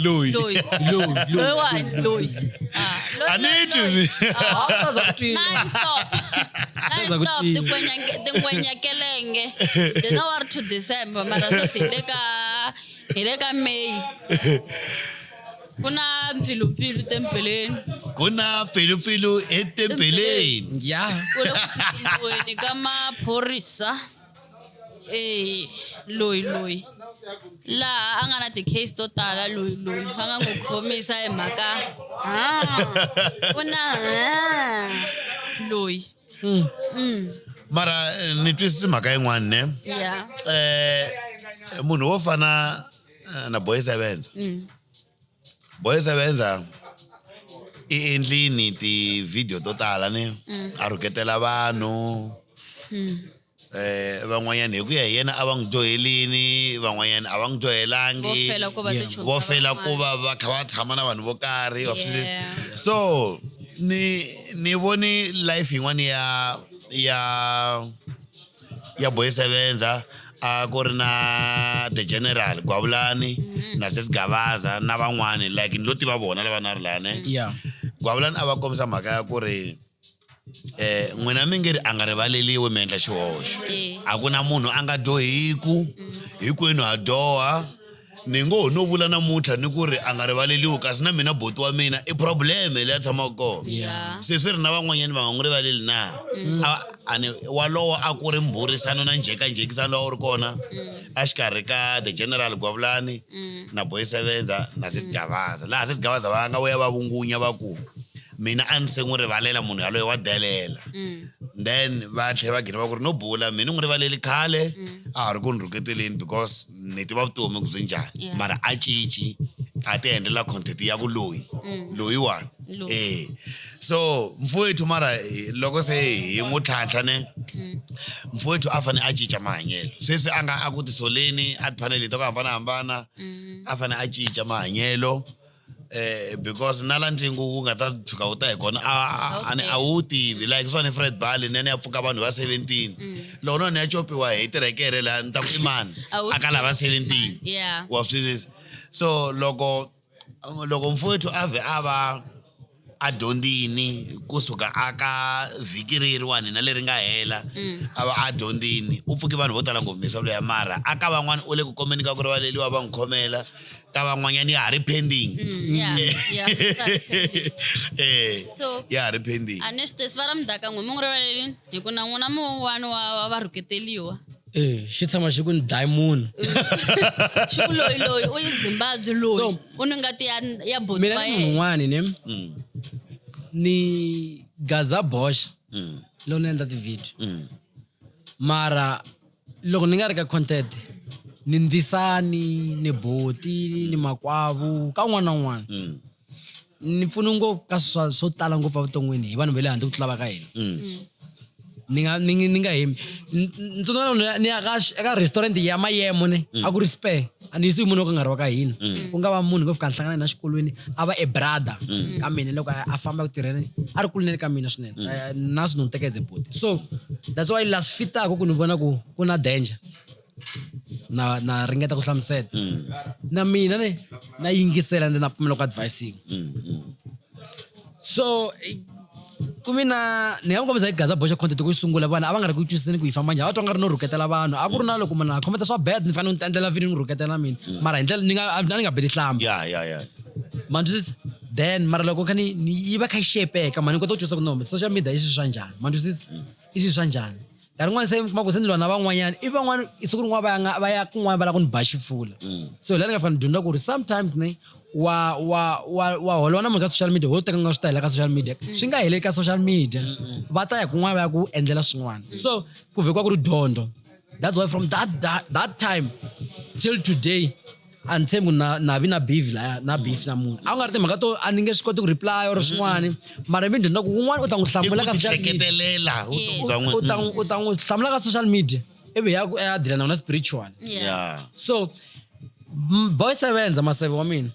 Loyi. Loyi. Loyi. Loyi wani loyi. Ah, loyi, A ni loyi, twi. loyi. Ah, u ta za ku twiwa. Nine stop. Nine Za ku stop. twiwa. Tingwenyakelenge. January to December, mara sweswi hi le ka May. Ku na mpfilumpfilu tempeleni. Ku na pfilupfilu etempeleni. Ya. Ku le ku tsutsumeni ka maphorisa. Eh, loyi loyi. Laha a nga na ti-case to tala, loyi loyi va nga n'wi khomisa hi mhaka. Ah, u na ah, loyi. Mara ni twisisi mhaka yin'wana ne. Munhu wo fana na Boy Sevenza. Boy Sevenza i endlini ti-video to tala ne, a rhuketela vanhu. Van'wanyana hi ku ya hi yena a va n'wi dyohelini, van'wanyana a va n'wi dyohelangi. Vo fela ku va tichomi Vo ta fela ku van'wana. va va kha va tshama na vanhu vo karhi, wa swi twisisa? So ni voni life yin'wana ya Boy Sevenza, a ku ri na the General Gwavulani na Sis Gavaza na van'wani, like ni lo tiva vona lava na ri lani. Gwavulani a va kombisa mhaka ya ku ri n'wina mi nge ri a nga rivaleliwi mi endla xihoxo. A ku na munhu a nga dyohiku, hinkwenu ha dyoha. Ni ngo ho no vula namuntlha ni ku ri a nga rivaleliwi, kasi na mina boti wa mina i problem leyi a tshamaka kona. Se swi ri na van'wanyani va nga n'wi rivaleli na. A ni walowo a ku ri mbhurisano na njhekanjhekisano lowu a wu ri kona exikarhi ka the General Gwavulani na Boy Sevenza na Sis Gavaza, laha Sis Gavaza va nga vuya va vungunya va ku mina a ni se n'wi rivalela munhu yaloye wa delela. Then va tlhela va gina va ku ri no bula mina ni n'wi rivaleli khale, a ha ri ku ni rhuketeleni because ni tiva vutomi ku byi njhani. Mara a cinci a ti endlela content ya ku loyi loyiwani. Loyi. So mfowethu mara loko se hi n'wi tlhantlha ne, mfowethu a fane a cinca mahanyelo. Sweswi a nga a ku tisoleni a tiphaneleni ta ku hambanahambana, a fane a cinca mahanyelo because na la ndzingu wu nga ta tshuka wu ta hi kona a ni a wu tivi, like swa ni Fred Bali ni ya pfuka vanhu va 17, loko no ni ya copiwa hi tirekere laha ni ta ku i mani A wu a ka lava tivi. 17. Wa swi twisisa? So loko mfowethu a vhe a va a dyondzini kusuka aka vhiki reriwani na leri nga hela, a va a dyondzini, u pfuke vanhu vo tala ngopfu misava ya, mara aka van'wani u le ku kombeni ka ku rivaleliwa, va n'wi khomela, ka van'wanyani ya ha ri pending. Yeah. That's pending. So ya ha ri pending. A ni swi tivisi va ra mudaka n'we mi n'wi rivalelini hi ku na n'wina mun'wani wa va rhuketeliwa. Eh, xi tshama xi ku ni dlayi munhu. Xi ku loyi loyi u yi Zimbabwe loyi So, u ni ngati ya boti mina wa ni munhu yena. un'wani ne ni Gaza Bosch loko ni endla ti-video, mara loko ni nga ri ka content ni ndisani ni boti ni makwavu ka un'wana na un'wana. Ni pfuni ngopfu ka swo tala ngopfu evuton'wini hi vanhu va le handle ku tlula va ka hina. Ni nga hembi. Ntsundzuka loko ni ya eka restaurant ya Mayemo ne, a ku ri Spur, a ni yisiwi munhu wo ka nga ri wa ka hina. Ku nga va munhu ngo fika ni hlangana na xikolweni, a va e brother ka mina loko a famba ku tirheni, a ri kule na le ka mina swinene. Na swi ni teka as a buti, so that's why la swi fitaka ku ni vona ku ku na danger na ringeta ku hlamusela na mina ne na yingisela ndzi na pfumela ku advise. So ku mina ni nga n'wi kombisa hi Gaza boxa content ku yi sungula, vanhu a va nga ri ku yi twisiseni ku yi famba njhani, va twa nga ri no rhuketela vanhu. A ku ri na loko munhu a khometa swa bad, ni fanele ni endlela video ni rhuketela mina, mara hi ndlela ni nga a ni nga beli hlamba. Yeah. Ma twisisa? Then mara loko kha ni yi va kha yi xepeka, mani ni kota ku twisisa ku no social media i swilo swa njhani, ma twisisa, i swilo swa njhani. Nkarhi wun'wani se mi kuma ku se ni lwa na van'wanyana i van'wana i siku rin'wana va ya nga va ya kun'wana va lava ku ni ba xifula. So hi laha ni nga fane ni dyondza ku ri sometimes ne wa wa wa wa holova na munhu ka social media ho teka nga swi ta hela ka social media swi nga heleli ka social media va ta ya kun'wana va ya ku endlela swin'wana. So ku vhekiwa ku ri dyondzo. That's why from that time till today a ni tshembi ku na na vi na beef laya na beef na munhu. A ku nga ri timhaka to a ni nge swi koti ku reply or swin'wana mara mi dyondza ku wun'wana u ta n'wi I hlamula ku ka social media. tihleketelela vutomi bya U ta n'wina. n'wi u ta n'wi hlamula ka social media ivi ya ku ya deal na wena spiritual. Yeah. So boy sevenza maseve wa mina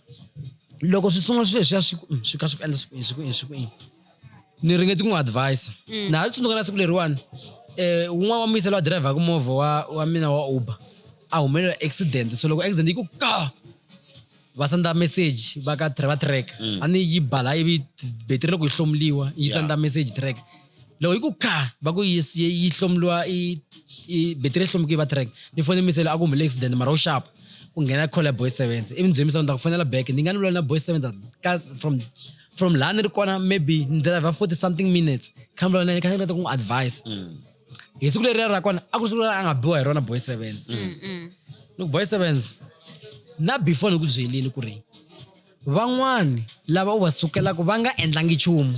loko swi sungula swilo leswiya swi ku swi kha swi ku endla swi ku swi ku swi ku ni ringete ku n'wi advise. Na ha tsundzuka na siku leriwani wun'wana wa muyisa loyi a dirayivhaka movha wa mina wa Uber a humelela accident. So loko accident yi ku ka va senda message va ka va track a ni yi ba laha ivi betiri loko yi hlomuliwa yi senda message track. Loko yi ku ka va ku yi hlomuliwa i betiri yi hlomuki va track. Ni fone muyisela a ku humelele accident mara wu sharp ku nghena call ya boy sevens ivi ni byela muyisela ni ta ku fonela back ni nga ni vulavula na boy sevens ka from laha ni ri kona maybe ni driver 40 something minutes kha ni vulavula na yena kha ni ringeta ku n'wi advise. Hi siku leriya ra kona a ku ri siku leri a nga biwa hi rona boy sevens. Ni ku boy sevens na before ni ku byelile ku ri van'wani lava u va sukelaka va nga endlangi nchumu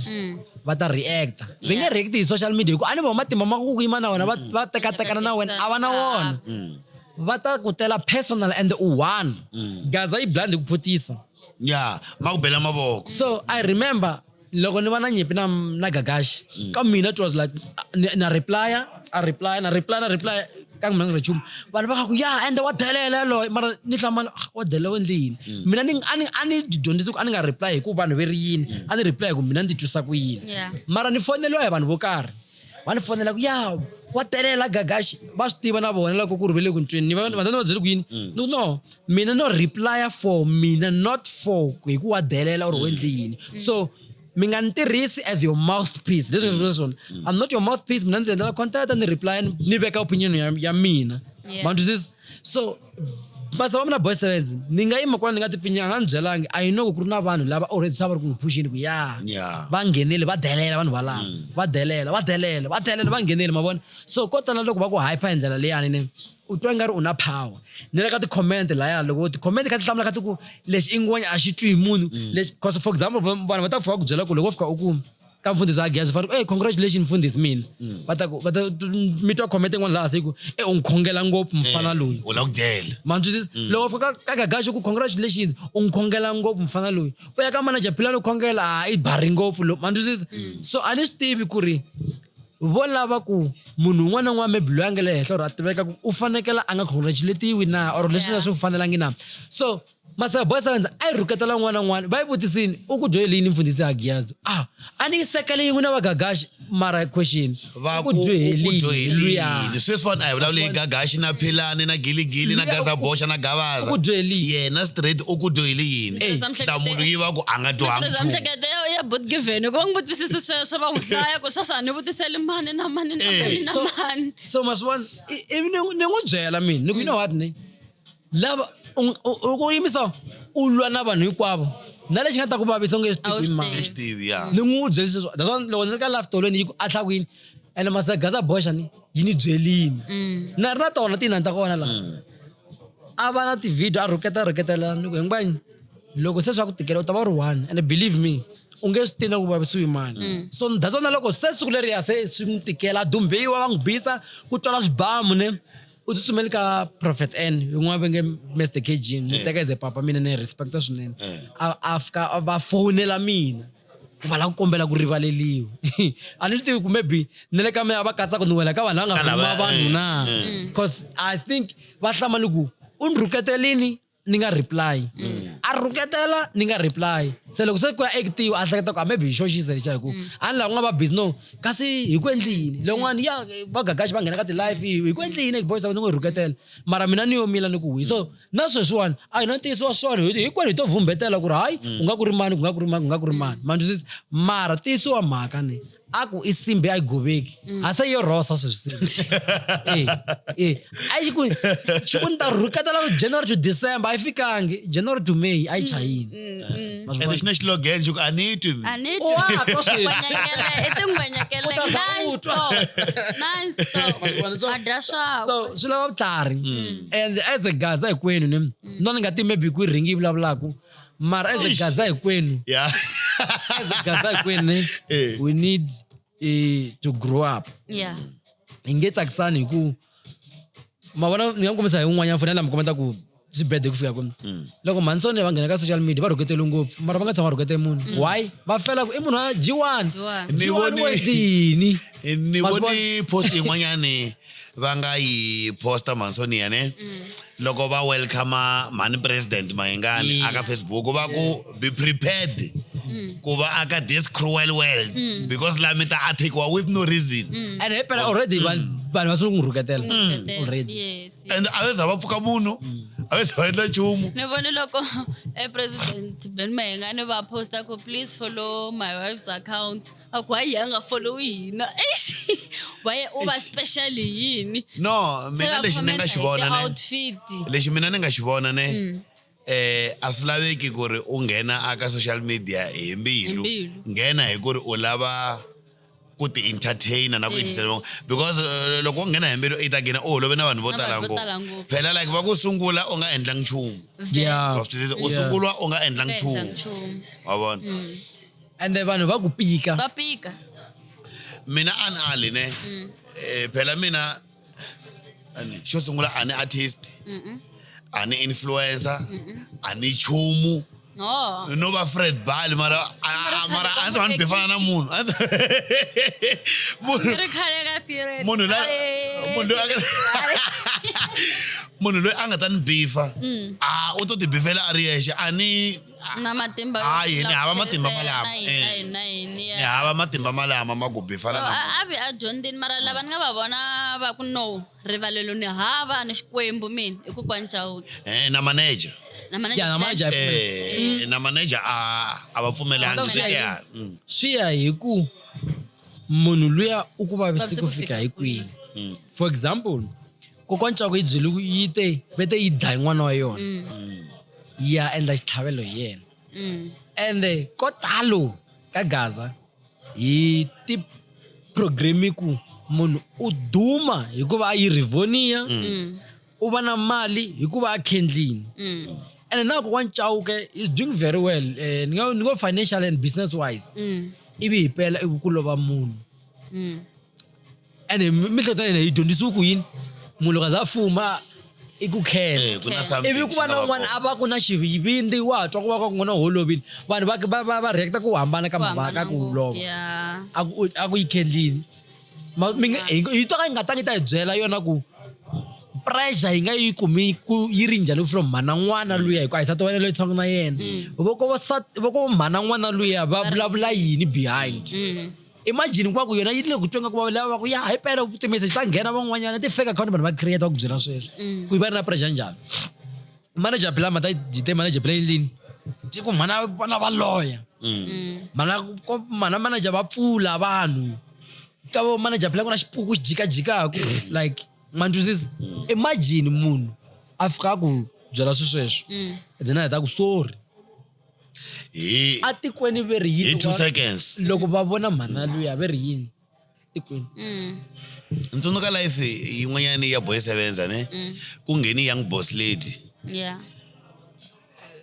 va ta react-a. Va nge react hi social media hikuva a ni vo matimba ma ku yima na wena va tekatekana na wena a va na wona. Va ta ku tela personal and u one. Gaza yi blind hi ku phutisa. Yeah, ma ku bela mavoko. So I remember loko ni va na nyimpi na Gagashi ka mina it was like na reply a reply na reply na reply ka mina nga ri nchumu. Vanhu va ku ya ende wa delela yaloye mara ni hlamala wa delela u endle yini. Mina ni a ni a ni dyondzisi ku a ni nga reply hi ku vanhu ve ri yini a ni reply hi ku mina ni titwisa ku yini. Mara ni foneliwa hi vanhu vo karhi va ni fonela ku ya wa delela Gagashi va swi tiva na vona loko ku ri ve le ku ntweni ni va va va byele ku yini. Ni ku no mina no reply for mina not for hi ku wa delela or u endle yini. So mi nga ni tirhisi as your mouthpiece leswi nga swona. I'm not your mouthpiece mina ni ti endlela content ni reply ni veka opinion ya mina. Ma twisisa? So masa wa mina boy sevens ni nga yima kwala ni nga ti pfinya a nga ni byelangi I know ku ri na vanhu lava already se va ri ku n'wi phusheni ku ya va nghenele va delela vanhu valava va delela va delela va delela va nghenele ma vona. So ko tala loko va ku hyper hi ndlela leyani ne u twa ingari u na power. Ni le ka ti-comment laya loko ti-comment kha ti hlamula kha ti ku lexi i ngwenya a xi twi hi munhu lexi cause for example vanhu va ta fika ku byela ku loko wo fika u ku ka mfundhisi a geza fana hey congratulations mfundhisi mina va ta ku va ta mi twa comment yin'wana laha se ku e u n'wi khongela ngopfu mfana loyi. U lava ku dyela. Ma ni twisisa? Loko fika ka Gagashi ku congratulations u n'wi khongela ngopfu mfana loyi. U ya ka manager Philani u khongela a i bari ngopfu lo ma ni twisisa? So a ni swi tivi ku ri vo lava ku munhu un'wana na un'wana maybe loyi a nga le henhla or a tiveka ku u fanekele a nga congratulatiwi na or leswi nga swi fanelangi na. So Masebe boy sevens a yi rhuketela un'wana na un'wana va yi vutisini u ku dyohele yini mfundhisi Hagiyazo. A ni yi sekele yin'we na va Gagashi mara question Va u ku ku u ku dyohele dyohele luya. yini? Sweswiwani a hi vulavuli hi Gagashi na Philani na Giligili na Gaza Boxa na Gavaza. U ku dyohele yini? Yena straight u ku dyohele yini? Eh. Nhlamulo yi va ku a nga dyohangi Mitirho nchumu. miehleketo ya Bot Given ku va n'wi vutisisi sweswo va n'wi hlaya ku sweswo a ni vutiseli mani na mani na mani na mani. So ma swi vona ivi ni n'wi byela mina ni ku you know what ne lava u yimisa u lwa na vanhu hinkwavo na lexi nga ta ku vavisa u nge swi A wu tivi swi mani. tivi. Swi tivi, ya. Ni n'wi byele sweswo that's why loko ni ri ka live tolweni yi ku a tlha ku yini ene masa Gaza Boxa ni yi ni byelini. Na ri na tona tinhani ta kona laha. A va na ti-video a rhuketa rhuketela ni ku hinkwenu loko se swa ku tikela u ta va u ri one and believe me u nge swi tivi na ku vavisiwi mani. So that's why na loko se siku leriya se swi n'wi tikela a dumbiwa va n'wi bisa ku twala swibamu ne u tsutsumeli ka Prophet N yin'wana va nge Mr KG ni teka as a papa mina ni respecta swinene. A fika va fonela mina ku va lava ku kombela ku rivaleliwa. A ni swi tivi ku maybe ni le ka mina va katsaka ni wela ka vanhu lava nga Ka lava, rhuma vanhu na. Cause I think va hlamala ku u ni rhuketelini ni nga reply. A rhuketela ni nga reply. Se loko se ku ya active a hleketa ku a maybe hi xo xisa lexiya hi ku a ni lava ku nga va busy no kasi hi ku endli yini. Lowun'wana ya va Gagashi va nghena ka ti-live hi ku endli yini boys ni n'wi rhuketela mara mina ni yo mila ni ku wi. So na sweswiwani a hi na ntiyiso wa swona hinkwenu hi to vhumbetela ku ri hayi ku nga ku ri mani ku nga ku ri mani ku nga ku ri mani. Ma ni twisisa? Mara ntiyiso wa mhaka ni a ku i simbi a yi goveki. A se yo rosa sweswi simbi. A yi ku xi ku ni ta rhuketela January to December a yi fikangi January to May. a yi chayini. Ma swi Ende vona? xi na xilogene xi ku a ni twi mina. A ni Wa twa sweswi. Ngwenyekele i tingwenyekele U ta za u twa. non-stop. Ma swi vona? Ma dya swakwe. So swi lava vutlhari. And as a Gaza hinkwenu ne no ni nga ti maybe ku rhingi yi vulavulaku mara as a Eish. Gaza hinkwenu Yeah. as a Gaza hinkwenu ne Eh. we need to grow up. Yeah. Hi nge tsakisani hi ku ma vona ni nga mi kombisa hi un'wanyana foni la mi kombeta ku swi bede ku fika kwini. Loko mhanisoni va nghena ka social media va rhuketele ngopfu mara va nga tshama va rhukete munhu. Why? Va fela ku i munhu wa G1. G1. Ni G1 voni- wendlini. Ni Ma swi vona? voni post yin'wanyani va nga yi posta Mansonia ne loko va welcome mhani president Mayengani aka Facebook va ku be prepared ku va aka this cruel world because la mi ta attackiwa with no reason. And hi phela already vanhu va sungule ku n'wi rhuketela already. Yes. And a ve za va pfuka munhu a ve za va endla nchumu. Ni vone loko e president Ben Mayengani va posta ku please follow my wife's account. A ku hayi a nga followi hina. Eish. Why u va special hi yini? No, Se mina va lexi ni nga comment xi hi vona ne ti-outfit. lexi mina ni nga xi vona ne a swi laveki ku ri u nghena aka social media hi mbilu. Hi mbilu. Nghena hi ku ri u lava ku ti entertainer na ku entertain van'wana. Because loko u nghena hi mbilu i ta nghena u holove na vanhu vo Na tala vanhu vo ngopfu. tala ngopfu. Phela like va ku sungula u nga endlangi nchumu. Yeah. Wa swi twisisa? U Yeah. sungula u nga endlangi Nga nchumu. endlangi nchumu. Wa vona? And then vanhu va ku pika. Va pika. Mina a ni ali ne. Phela mina ani xo sungula a ni artist. A ni influencer. A ni nchumu. No. No va Fred Bali mara mara a ndzi va ni bifana na munhu. A ndzi- Munhu Ri khale ka period. munhu la munhu loyi a nga munhu loyi a nga ta ni bifa a u to ti bifela a ri yexe a ni Na matimba yo Hayi, ni hava matimba tlherisela malamo. na yini, na yini, na yini, ni yeah. hava matimba malama ma ku bifana So, na a vi a dyondzini mara lava ni nga va vona va ku no rivalelo ni hava ni Xikwembu mina i kokwani Chauke. Na manager. Na manager Yeah, na manager. Na manager a va pfumelangi Swi swi ya hi ya. Swi ya hi ku munhu luya u ku vavise Vavise ku ku fika fika hi kwihi. For example, kokwani Chauke yi byele ku yi te ve te yi dlaye n'wana wa yona. Yi ya endla xitlhavelo hi yena. Ende ko talo ka Gaza hi ti programme ku munhu u duma hikuva a yi Rivonia, u va na mali hikuva a khendlini. And now kokwani Chauke is doing very well. Ni nga ni ngo financial and business wise. Ivi hi pela ivi ku lova munhu. And miehleketo ya hina yi dyondzisiwe ku yini? Munhu loko a za a fuma i ku khela. Ku na something Ivi ku va xi na nga va un'wana kona. a va ku na xivindzi wa twa ku va ku n'wana holovile. Vanhu va react-a ku hambana ka Ku mhaka hambana ku ngopfu. lova. Yeah. A ku a ku yi khendlini. Mi nga hi to ka yi nga tangi ta hi byela yona ku pressure yi nga yi kumi ku yi ri njhani from mhana n'wana luya hikuva a hi sati wa yena loyi tshamaka na yena. Voko mhana n'wana luya va vulavula yini behind. Imagine ku va ku yona yi le ku tweni ka ku va lava va ku ya hi pela ti-message ta nghena van'wanyana ti fake account vanhu va create va ku byela sweswo. Ku yi va ri na pressure njhani. Manager phela mata yi te manager phela endlini. Ti ku mhana vona va loya. Mhana ko mhana manager va pfula vanhu. Ka vo manager phela ku na xipuku xi jikajikaku like ma ni twisisa. Imagine munhu a fika a ku byela swilo sweswo. Then a heta ku sorry. Hi A tikweni ve ri hi yini 2 loko va- seconds. loko va vona mhana luya ve ri yini tikweni. Ni tsundzuka life yin'wanyani ya Boy Sevenza ne ku ngheni young boss lady. Yeah.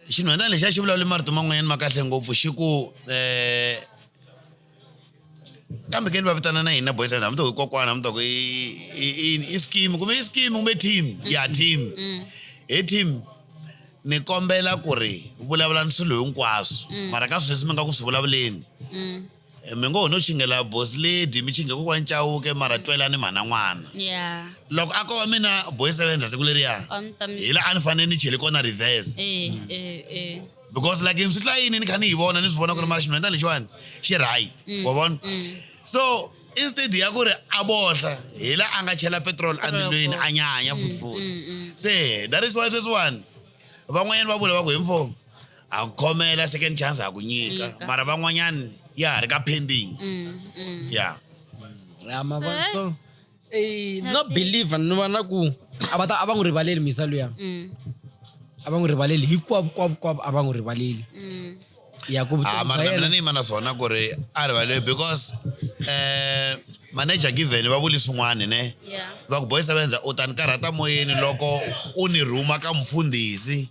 Xinhwanyana lexi a xi vulavule marito man'wanyana ma kahle ngopfu xi ku kambe ke ni va vitana na hina Boy Sevenza hambi to ku i kokwana hambi to ku i scheme kumbe i scheme kumbe team ya team. He team ni kombela ku ri vulavulani swilo hinkwaswo mara ka swilo leswi mi nga ku swi vulavuleni mi ngo ho no chingela boss lady mi chinge kokwani Chauke mara twelani mhana n'wana. Yeah. Loko a ko va mina Boy Sevenza siku leriya A ni ta mi- hi la a ni fanele ni chele kona reverse. Because like swi hlayini ni kha ni yi vona ni swi vona ku ri mara xinhwanyana lexiwani xi right. Wa vona? So instead ya ku ri a bohla hi la a nga chela petrol endzilweni a nyanya futhi futhi. Se that is why sweswiwani van'wanyana va vula va ku hi mfo a ku khomela second chance ha ku nyika Nyika. mara van'wanyana ya ha ri ka pending. Yeah. Ya ma vona so no believer ni vona ku a va ta a va n'wi rivaleli misa luya. A va n'wi rivaleli hinkwavo kwavo kwavo, a va n'wi rivaleli. Ya ku Ah, vutomi mara bya na mina yena ni yima na swona ku ri a rivaleli because manager given va vuli swin'wana ne. Yeah. Va ku boy sevenza u ta ni karhata moyeni loko u ni rhuma ka mfundhisi.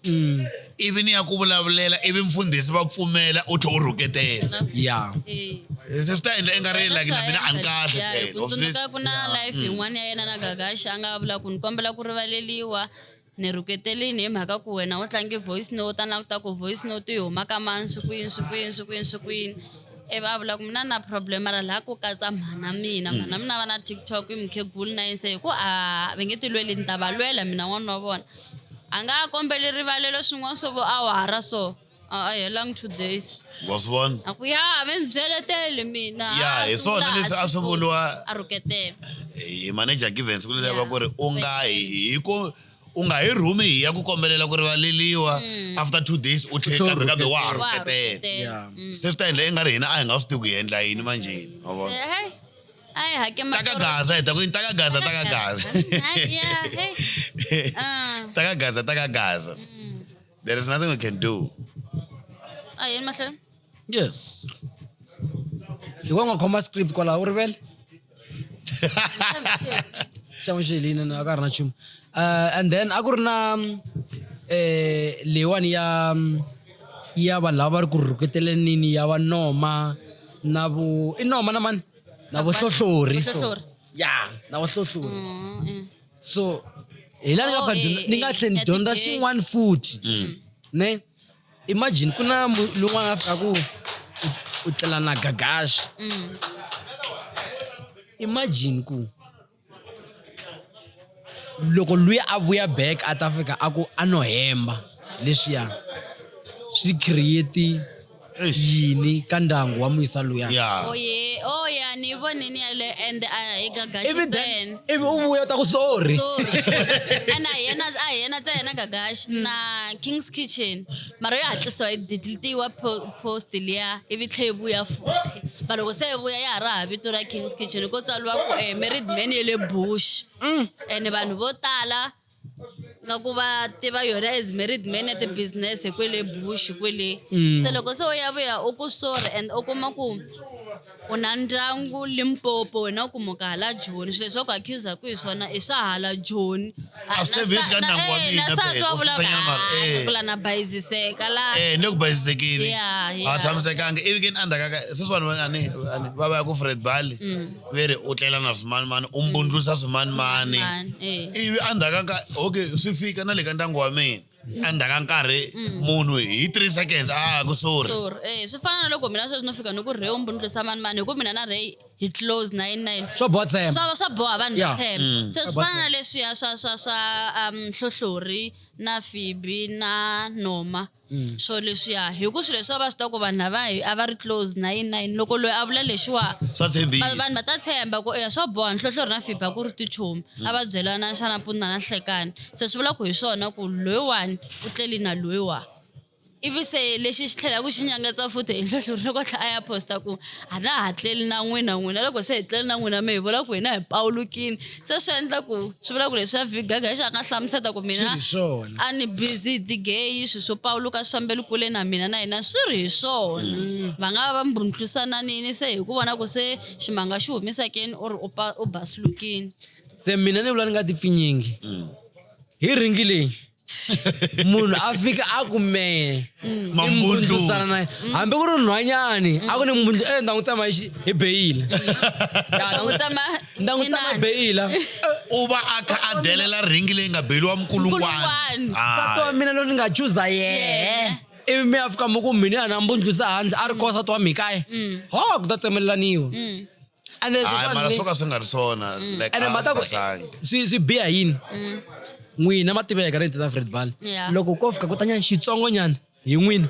Ivi ni ya ku vulavulela ivi mfundhisi va pfumela u tlhe u rhuketela. Ya. Eh. Se swi ta endla i nga ri like na mina a ni kahle Yeah, phela. ku Of this- tsundzuka ku na life yin'wana ya yena na Gagash a nga vula ku ni kombela ku rivaleliwa ni rhuketelini hi mhaka ku wena u tlange voice note a languta ku voice note yi huma ka mani swi ku yini swi ku yini swi ku yini swi ku yini ivi a vula ku mina na problem mara laha ku katsa mhana mina mhana mina va na TikTok i mukhegulu na yini se hi ku a va nge ti lweli ni ta va lwela mina n'wana wa vona a nga kombeli rivalelo swin'wana swo vo awara so a helangi 2 days. Wa swi vona? A ku ya va ni byeleteli mina. Ya, A hi swona sungula a leswi a swi vuriwa a rhuketela. Hi manager given siku leriya va Yeah. ku ri u nga hi ku u nga hi rhumi hi ya ku kombelela ku rivaleliwa after 2 days u tlhe kambe kambe wa ha Wa ha rhuketela. rhuketela. Yeah. Se swi ta endla i nga ri hina a hi nga swi tivi ku hi endla yini manjheni wa vona. Eh, hey a hi hake Ta ka gaza hi ta ku yini ta ka gaza ta ka gaza. Yeah, hey. Ah. Ta ka gaza ta ka gaza. There is nothing we can do. A yini mahlweni? Yes, hi ku nga khoma script kwalaho u rivele xamo xelini na a ka ha ri na nchumu. And then a ku ri na leyiwani ya vanhu lava va ri ku rhuketelenini ya va Noma na vo i Noma na mani na vohlohlori so. Vohlohlori. Ya, na vohlohlori. So hi laha ni nga Oh, fika ni nga tlhela ni ya dyondza ti-gay. xin'wana futhi ne. Imagine ku na lun'wana a fika ku u tlela na Gagashi. Imagine ku loko luya a vuya back a ta fika a ku a no hemba leswiya swi create Eish. yini ka ndyangu wa muyisa luya. Yeah. Oh yeah, oh yeah, ni vonini yale and a hi Gagashi Ivi then ntsena. ivi u vuya u ta ku sorry. Sorry. And a hi yena ntsena Gagashi na King's Kitchen. Mara yo hatlisiwa yi deletiwa post liya ivi tlhe yi vuya futhi. Mara loko se yi vuya ya ha ri hava vito ra King's Kitchen ko tsariwa ku married man ya le Bush. And vanhu vo tala nga ku va tiva yona as married man ya ti-business hi kwele Bush kwele. Se loko se u ya vuya u ku sorry and u kuma ku u na ndyangu Limpopo wena u kumuka hala Joni swilo leswi va ku accuse-aku hi swona i swa hala Joni. A swi tshembisi ka ndyangu wa mina na nsati phela, wa u vula swi tsanyana mara, eh. ku la na bayiziseka la. Eh, ni ku bayisekile. Yeah. A tshamisekanga ivi ke ni endzhaku ka sweswi vanhu va ani ani va va ya ku Fred Bali ve ri u tlela na swimanimani u mbundlusa swimanimani. Mani, eh. Ivi endzhaku ka okay swi fika na le ka ndyangu wa mina endzhaku ka nkarhi munhu hi 3 seconds a ku sorry. Sorry. Eh, swi fana na loko mina sweswi no fika ni ku Ray u mbundlisa mani mani hi ku mina na Ray hi close nine nine. Swo boha tshemba. Swa boha vanhu va tshemba. Se swi Swa boha fana na leswiya swa Hlohlori na Fibi na Noma. Swo leswiya hi ku swilo leswi va swi tiva ku vanhu lava a va ri close nine nine loko loyi a vula lexiwa Swa tshembisa. Vanhu va ta tshemba ku eya swa boha Nhlohlori na Fibi a ku ri tichomi a va byelana xa nampundzu na nhlekani se swi vula ku hi swona ku loyiwani u tleli na loyiwa ivi se lexi xi tlhelaku xi nyangatsa futhi hi Nhlohlori loko a tlhela a ya posta ku a na ha tleli na n'wina n'wina loko se hi tleli na n'wina mi hi vula ku hina hi pawulukini se swi endla ku swi vula ku leswiya Gagashi a nga hlamuseta ku mina Swi ri swona. a ni busy hi ti-gay swilo swo pawuluka swi fambeli kule na mina na hina swi ri hi swona va nga va va mbundlusananini se hi ku vona ku se ximanga xi humisakeni or u u basilukini. Se mina ni vula ni nga ti pfinyingi hi ringi leyi munhu a fika a ku mehe Mambundlusa. na hambi ku ri nhwanyani a ku ni mbundlu e nda n'wi tsema hi beyila. Ta n'wi tsema Nda n'wi tsema inani. beyila. U va a kha a delela ringi leyi nga beliwa mukulungwana. Nkulungwana. Nsati wa mina loyi ni nga chuza yehe Yena. ivi mi ya fika mi ku mina a na mbundlisa handle a ri koho nsati wa mikaya ho ku ta tsemelelaniwa. And then Hayi sweswiwani mara swo ka swi nga ri swona like ene a mhaka swi ku basangi. swi biha yini n'wina ma tiveka ri ta Fred Bali Yeah. loko ko fika ku tanyana xitsongonyana hi n'wina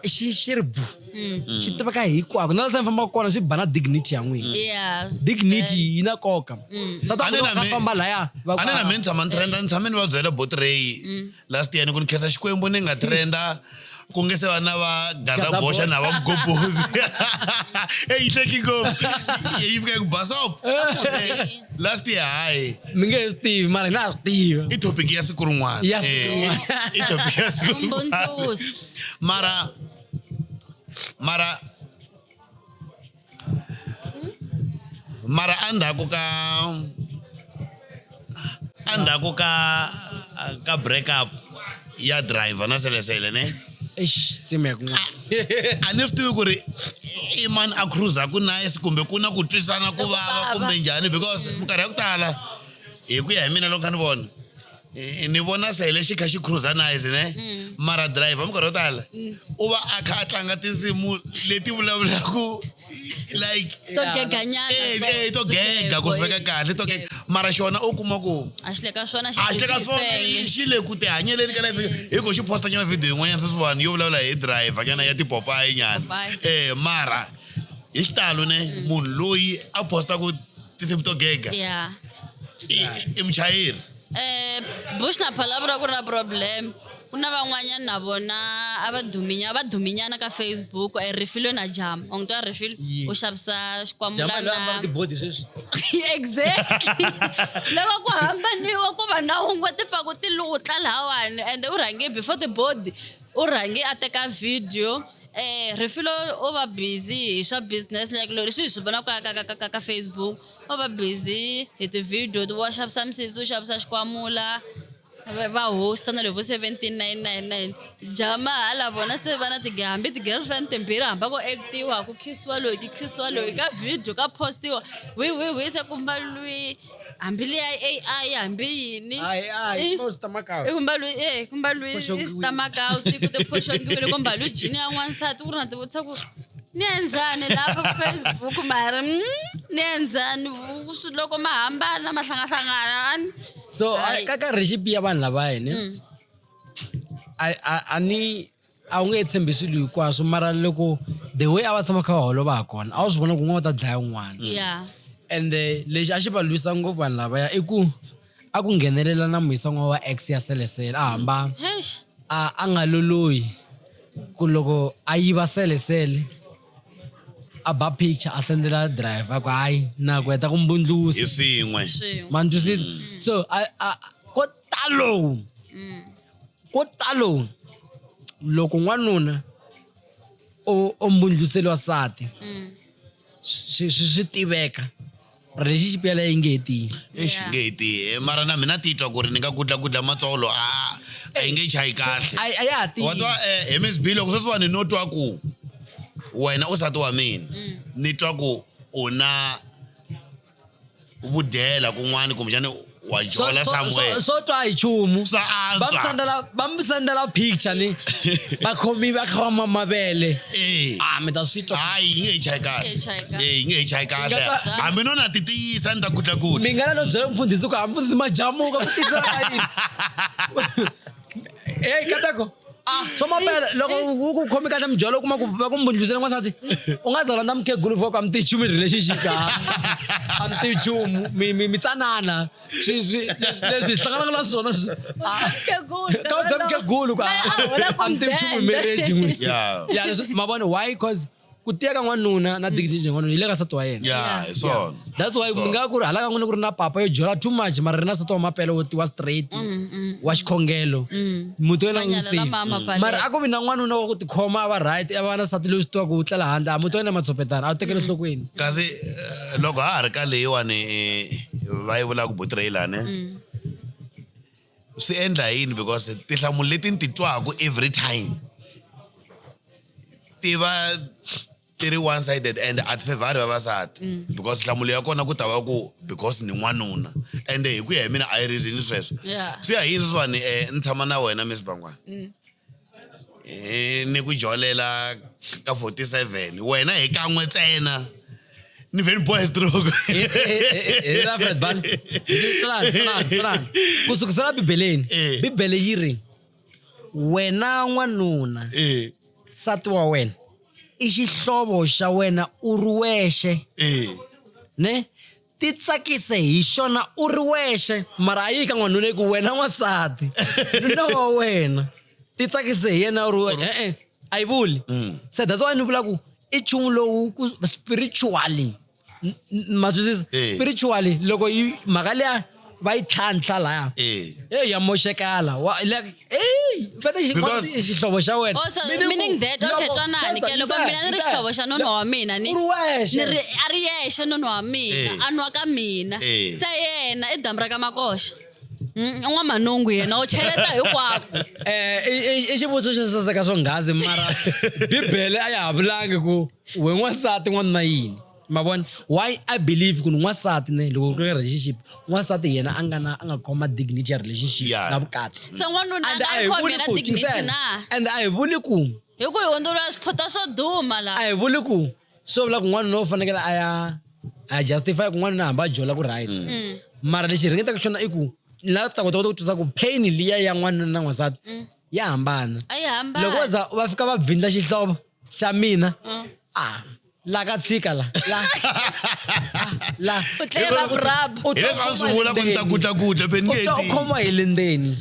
xi ri bu xi tiveka hinkwako na lasa mi fambaka kona swi ba na dignity ya n'wina. Dignity yi na nkoka. Nsati wa A ni n'wina na a famba laya va ku, A ni na "Ah, mina ni tshama ni trenda ni tshame ni va byela botreyi last year ni ku ni khensa Xikwembu ni nga trenda. Ku nge se va na va Gaza Gaza Boxa Boxa. na va Mgobozi. Hey, yi hleki ngopfu. Yi fika yi ku basop. Last year hayi. Mi nge he swi tivi mara hina ha swi tiva. I topic ya siku rin'wana. Ya siku rin'wana. I topic ya siku rin'wana. Mbundzusi. Mara endzhaku ka break up ya driver na selesele ne. Eish, simu ya kun'wana. A ni swi tivi ku ri i mani a cruisaku nice kumbe ku na ku twisana ku vava vava. kumbe njhani, because minkarhi ya ku tala, hi ku ya hi mina, loko kha ni vona, ni vona sele xi kha xi cruisa nice ne, mara driver minkarhi yo tala u va a kha a tlanga tinsimu leti vulavulaku like To geganyana. To gega ku swi veka kahle, to gega, mara xona u kuma ku A xi le ka swona. A xi le ka swona, xi le ku tihanyeleni ka life, hi ku xi posta nyana video yin'wanyana sweswiwani yo vulavula hi driver nyana ya tipopayi nyana. Popayi. Mara hi xitalo ne, munhu loyi a postaku tinsimu to gega i muchayeri. Bush na Phalavura ku ri na problem. Ku na van'wanyana na vona a va duminya, va duminyana ka Facebook, Rifilo na Jama. U n'wi twa Rifilo? Yeah. U xavisa Jama loyi a ambala xikwamulana. tibodi sweswi. Exactly. Loko ku hambaniwa ku va na wun'we ti pfa ku ti lutla lahawani, ende u rhange before tibodi, u rhange a teka video. Rifilo u va busy hi swa business, like leswi hi swi vonaka ka Facebook, u va busy hi ti-video, wa xavisa misisi, u xavisa xikwamula, va hosta na le vo 17999. Jama hala vona se va na hambi ti-girlfriend timbirhi, hamba ku actiwa, ku khisiwa loyi, ku khisiwa loyi ka video, ka postiwa wi wi wi, se kumba lwi hambi leya AI hambi yini. Ai ai, posta makao. I kumba lwi, kumba lwi Phoxongiwile. stomach out ku ti phoxongiwile, kumba lwi jini ya n'wansati, ku ri na ti vutisa ku ni endzani lapha ku Facebook, mara ni endzani loko ma hambana ma hlangahlangana ani. So Hayi. ka recipe ya vanhu lava hina, a ni a wu nge tshembi swilo hinkwaswo, mara loko the way a va tshama kha va holova ha kona, a wu swi vona ku un'wana u ta dlaya un'wana. Ende lexi a xi va lwisa ngopfu vanhu lavaya i ku a ku nghenelela na muyisa n'wana wa ex ya selesele, a hamba Eish. a nga lolohi ku loko a yiva selesele, a ba picture, a sendela driver, a ku hayi na ku heta ku mbundlusa. Hi swin'we. Swin'we. Ma ni twisisa? So a ko talo loko n'wanuna o mbundluseliwa nsati, swi tiveka relationship yaleyo yi nge he tiyi. Exi, nge he tiyi, mara na mina titwa ku ri ni nga gudlagudla matsolo, a yi nge chayi kahle. A ya ha tiyi. Wa twa, MSB, loko sweswiwani no twa ku wena u sati wa mina, ni twa ku u na vudyela kun'wani, kumbexani wa jola somewhere. Swo twa hi nchumu. Swa Va antswa. mi sendela picture ni vakhomi va kha va mamavele. A mi ta swi twa. Hayi, yi nge he chayi kahle. Yi nge he chayi kahle. Eh, yi nge he chayi kahle. Nga twa- Hambi no na ti tiyisa, ni ta gudlagudla. Mi nga la no byela mfundhisi ku ha mfundhisi majamuka ku tisa yini. Hey, katako, ah, swa mapela loko wu ku khomi kahle mijolo, u kuma ku va ku mbundlusela n'wansati, u nga za landza mukhegulu fo ku a mi tivi nchumu relationship, a mi tivi nchumu, mi tsanana leswi hi hlanganaka na swona ka u bya mukhegulu ku a mi tivi nchumu hi marriage n'wi. Ya, leswi ma vona why, cause ku tiya ka n'wanuna na dignity ya n'wanuna yi le ka nsati wa yena. Ya, hi swona. That's why mi nga ku ri hala ka n'wina ku ri na papa yo jola too much, mara ri na nsati wa mapele wo wa straight wa xikhongelo, muti wa yena wu Manyala safe. lama ma pfaleka. Mara a ku vi na n'wanuna wa ku tikhoma a va right, a va na nsati loyi swi tivaka ku tlela handle, a muti wa yena matshopetana a wu tekeli enhlokweni. Kasi loko ha ha ri ka leyiwani, va yi vulaka betrayal ne, swi endla yini? Because tinhlamulo leti ni ti twaku every time ti va ti ri one sided and a ti favori vavasati, because nhlamulo ya kona ku ta va ku because ni n'wanuna, ende hi ku ya hi mina a yi reason sweswo. Swi ya hi yini sweswiwani, ni tshama na wena Miss Bangwana, ni ku jolela ka 47, wena hi kan'we ntsena ni vhe ni boha stroke. Hi Alfred Bal, tsalani, tsalani, tsalani ku sukisela bibeleni. Bibele yi ri wena n'wanuna, nsati wa wena i xihlovo xa wena u ri wexe. Ne ti tsakise hi xona u ri wexe, mara a yi ka n'wanuna, yi ku wena n'wansati, nuna wa wena. Ti tsakise hi yena u ri e-e a yi vuli. Se that's why ni vula ku i nchumu lowu ku spiritually ma twisisa? Eh. Spiritually loko yi mhaka liya va yi tlhantlha laya. Eh. Ey ya moxekala. Wa like ey vete Because- i xihlovo xa wena. Oh, so Meaning meaning ku that, okay, loko- twanani ke loko Yingisela, mina ni ri yingisela. xihlovo xa nuna wa mina ni U ri wexe. ni ri a ri yexe nuna wa mina Eh. a nwa ka mina Eh. se yena i damu ra ka makoxa. I n'wamanungu yena u cheleta hinkwako. I xivutiso xo saseka swonghasi mara bibele a ya ha vulangi ku we n'wansati n'wanuna yini ma vona. Why I believe ku ni n'wansati ne loko ku ri relationship n'wansati yena a nga na a nga khoma dignity ya relationship Yeah. na vukati. Se n'wanuna a And nga a yi hi khomi vuli yena ku dignity yingisela. na And a hi vuli ku hi ku hi hundzuriwa swiphuta swo duma la. A hi vuli ku swo vula ku n'wanuna u fanekele a ya a justify ku n'wanuna hambi a jola ku right. Mara lexi hi ringetaka xona i ku la ta kota ku twisisa ku pain liya ya n'wanuna na n'wansati ya hambana. A yi hambana. Loko wo za va fika va bvindla xihlovo xa mina a la ka tshika la la la U tlele rub rub. U Hi twa leswi a u swi khoma vula ku ni ta hi le gudlagudla pe ni ndzeni. nge U twa u ti. khoma hi le ndzeni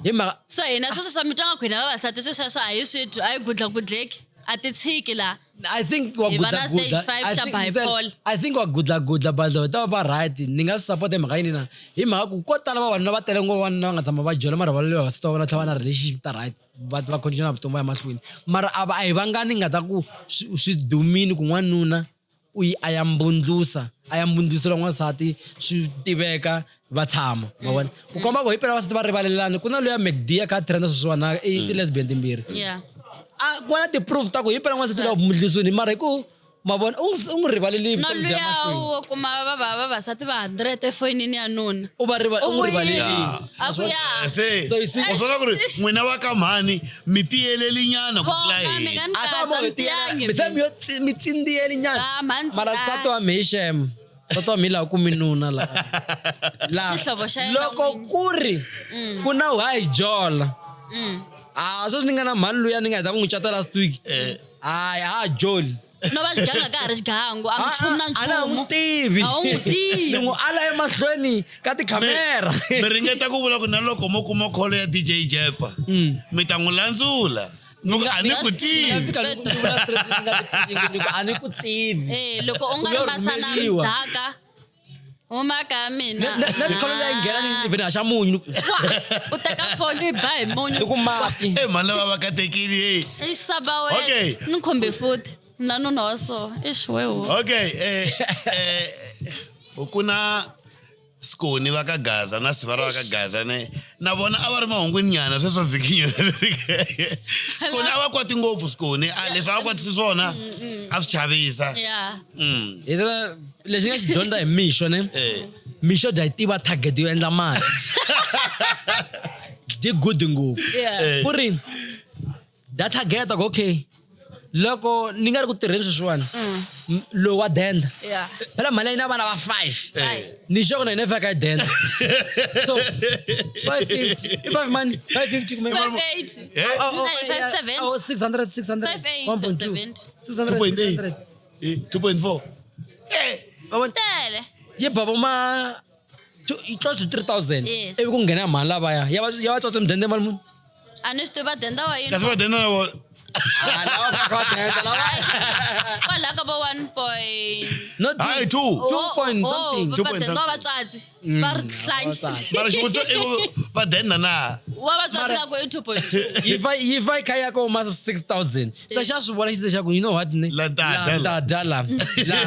hi mhaka So hina sweswo swa mi twa nga ku hina vavasati sweswo a hi swi twi a hi gudlagudleki a ti tshiki la. I think wa Hi va na gudla gudla. stage 5 I xa think bipolar. I think wa gudla gudla but loko ta va right ni nga swi support hi mhaka yini na hi mhaka ku ko tala vavanuna va tele ngopfu vavanuna va nga tshama va jola mara va lava vavasati va vona tlhela va na relationship ta right va continue na vutomi va ya mahlweni mara a va a hi vangani nga ta ku swi dumini ku n'wanuna u yi a ya mbundlusa a ya mbundlusela n'wansati swi tiveka va tshama ma vona ku komba ku hi pela vavasati va rivalelana ku na loyi ya McD a kha a trenda sweswiwani i ti-lesbian timbirhi. Yeah. A ku na ti-proof ta ku hi mpela n'wansati loyi mbundlusini mara hi ku ma vona u n'wi rivaleli No vutomi bya luya mahlweni. wo kuma vavasati va 100 efonini ya nuna. U va u n'wi rivaleli. A ku ya. Se So you see- u swi vona ku ri n'wina va ka mhani mi tiyeleli nyana ku tlula Vona mi nga hina. ni A katsa famba ni tiyangi mi se mi yo mi tsindziyeli nyana Ah, mhani mara ah. nsati wa mi hi xem nsati wa mi laha ku mi nuna la la Xihlovo xa yena loko n'wini. ku ri ku na wa hi jola a sweswi ni nga na mhani luya ni nga heta ku n'wi cata last week hayi a ha joli. No va xiganga ka ha ri xigangu a mi chumu na A na nchumu. n'wi tivi. A wu n'wi tivi. Ni n'wi ala emahlweni ka tikhamera. Mi ringeta ku vula ku na loko mo kuma kholo ya DJ Jepa mi ta n'wi landzula mi ku a ni ku Ni nga tivi. fika ni ku vula straight ni nga ti ni ku a ni ku tivi. Eh loko u nga U ri lo masana rhumeriwa. mdaka huma ka mina. Na tikholo leyi nghena ni vhene haxa munyu. Wa, u teka foni u yi ba hi munyu. Ni ku mati. Eh mhani lava va katekile hey. I xisaba wena. Okay. Ni khombe futhi na nuna wa so ixi wewo. Okay ku na Skoni va ka Gaza na Sivara va ka Gaza ne na vona a va ri mahungwini nyana sweswo vhiki Skoni a va kwati ngopfu Skoni a leswi a va kwatisi swona a swi chavisa. Yeah. Hi tela lexi nga xi dyondza hi mixo ne. Eh. Mixo dya yi tiva target yo endla mali. Dyi good ngopfu. Yeah. Ku ri dya target ku okay loko ni nga ri ku tirheni sweswiwani lowu wa denda. Yeah. Phela mhani yi na vana va 5. Eh. Ni sure ku na yena i fika yi denda. So 550 i 5 mani 550 kumbe 580. Eh? Oh, oh, Hi, 570. oh, 600, 600, 580, 1.2. 70. 600, 2.8. 600. Eh, 2.4. Eh Va vona? Tele. Yi ba vo ma close to 3000. Yes. Ivi ku nghena mhani lavaya ya va tswatsi mudende mali muni. A ni swi tivi va denda wa yini. kasi va denda na vona. Ah, lava va denda lava. Kwalaho ka vo 1 point. Not Hayi 2. Two point something. Oh, Two va point denda wa something. vatswatsi. Va ri hlanyi. vatswatsi. Mara xivutiso i ku va denda na. Wa vatswatsi nga ku i 2.2. Yi fa yi kha ya ko ma 6000. Se xa swi vona xi ze xa ku you know what ne. La ta dya La la. ta dya la. La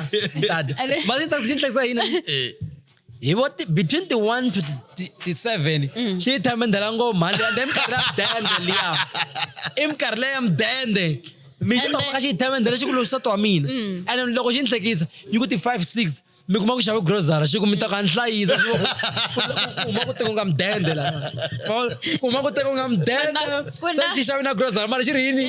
ta dya. Mara xi tsakisa xi ni hlekisa yini? Eh Hi vo between the 1 to the 7 xi yi thamendela ngopfu mhani liya. And minkarhi ya mudende liya. I minkarhi leya mudende. Mixo And ta then- ka xi yi thamendela xi ku loyi nsati wa mina. And loko xi ni hlekisa yi ku ti 5 6 mi kuma ku xave grocery xi ku mi ta ka ni hlayisa xi ku ku huma ku teka nga mudende la. Ku huma ku teka nga mudende. Ku na- Se xi xave na grocery mara xi ri yini?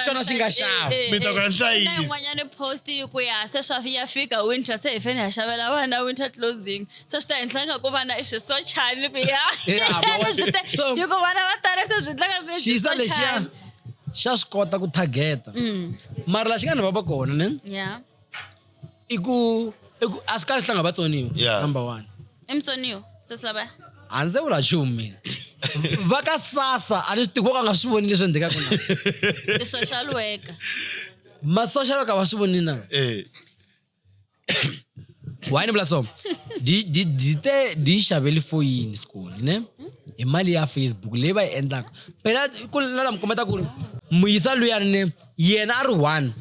Xona xi nga xava. Mi ta ku ya hlayisa. Na yin'wanyana post yi ku ya se swa ya fika winter se hi fanele hi xavela vana winter clothing se swi ta endla nga ku vana i swisochani ku ya. Yeah, ma wa- So- Hi ku vana va tala se swi endla ku i Xiyisa lexiya swisochani. xa swi kota ku target. Mara laha xi nga ni vava kona ne Yeah. i ku a swi kahle hlanga vatsoniwa Yeah. number 1. I mutsoniwa sesi lavaya. A ndzi vula nchumu mina. Va ka sasa a ni swi tivi vo ka nga swi voni leswi endlekaka na. Ti-social worker. Ma-social worker va swi voni na. Why ni vula so? Di te di xavele foyini sikoni ne hi mali ya Facebook leyi va yi endlaka. Phela ku la mi kombeta ku ri muyisa luyani ne yena a ri one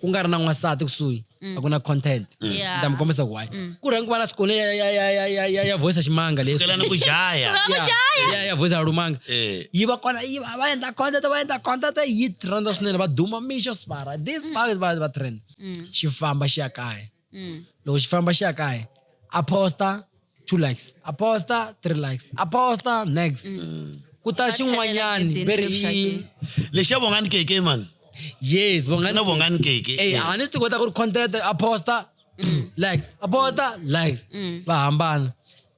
ku nga ri na n'wansati kusuhi a ku na content. Ni ta mi kombisa ku why. Ku rhanga ku va na sikoni ya voice ya ximanga leyi. Sukela ni ku jaya. Ya voice ya lumanga. Yi va kona yi va endla content va endla content yi trenda swinene va duma mixo svara this va trend. Xi famba xi ya kaya. Loko xi famba xi ya kaya a posta 2 likes, a posta 3 likes, a posta next. Ku ta xin'wanyani ve ri i Lexiya Bongani Keke man. Yes, Bongani. Na Bongani Keke. A ni swi kota ku ri content a posta likes, a posta likes. Va hambana.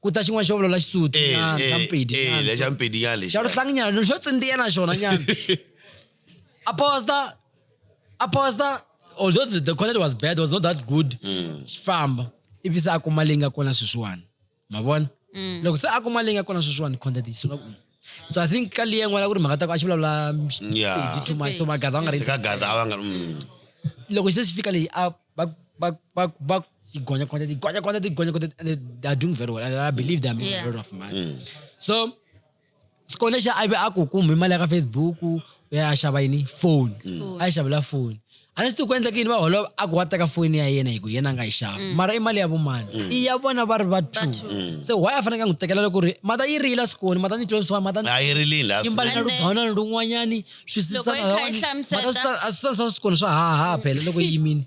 Ku ta xin'wana xo vulavula Xisuthu nyana, xa Mpedi nyana. Lexa Mpedi nyana lexi. Xa ruhlangi nyana, xo tsindziya na xona nyana. A posta, a posta, although the content was bad, was not that good. Xi famba. Ivi se a kuma leyi nga kona sweswiwani. Ma vona? Loko se a kuma leyi nga kona sweswiwani, content yi sungula ku. So I think ka liya yin'wana ku ri mhaka ta ku a xi vulavula Pedi too much, so Magaza a nga ri Se ka Gaza a va nga. Loko se xi fika leyi a va va va va yi gonya content, yi gonya content, yi gonya content, and they are doing very well. And I believe they are making a lot of money. So Sikone xa a vi a ku kumbe mali ya ka Facebook u ya xava yini phone. A yi xavela phone. A ni swi tivi ku endleka yini va holova a ku wa teka phone ya yena hi ku yena a nga yi xava. Mara i mali ya vumani? I ya vona va ri va two. Se why a fanekele a n'wi tekela loko ri mata yi rila Sikone, mata ni twa swin'wana, mata ni A yi rilini laha yi mbale na And then lubhawana lun'wanyani, swi Loko yi sisana kha yi lawani. hlamuseta. Mata swi ta- a swi swa Sikone swa haha phela loko yi yimile.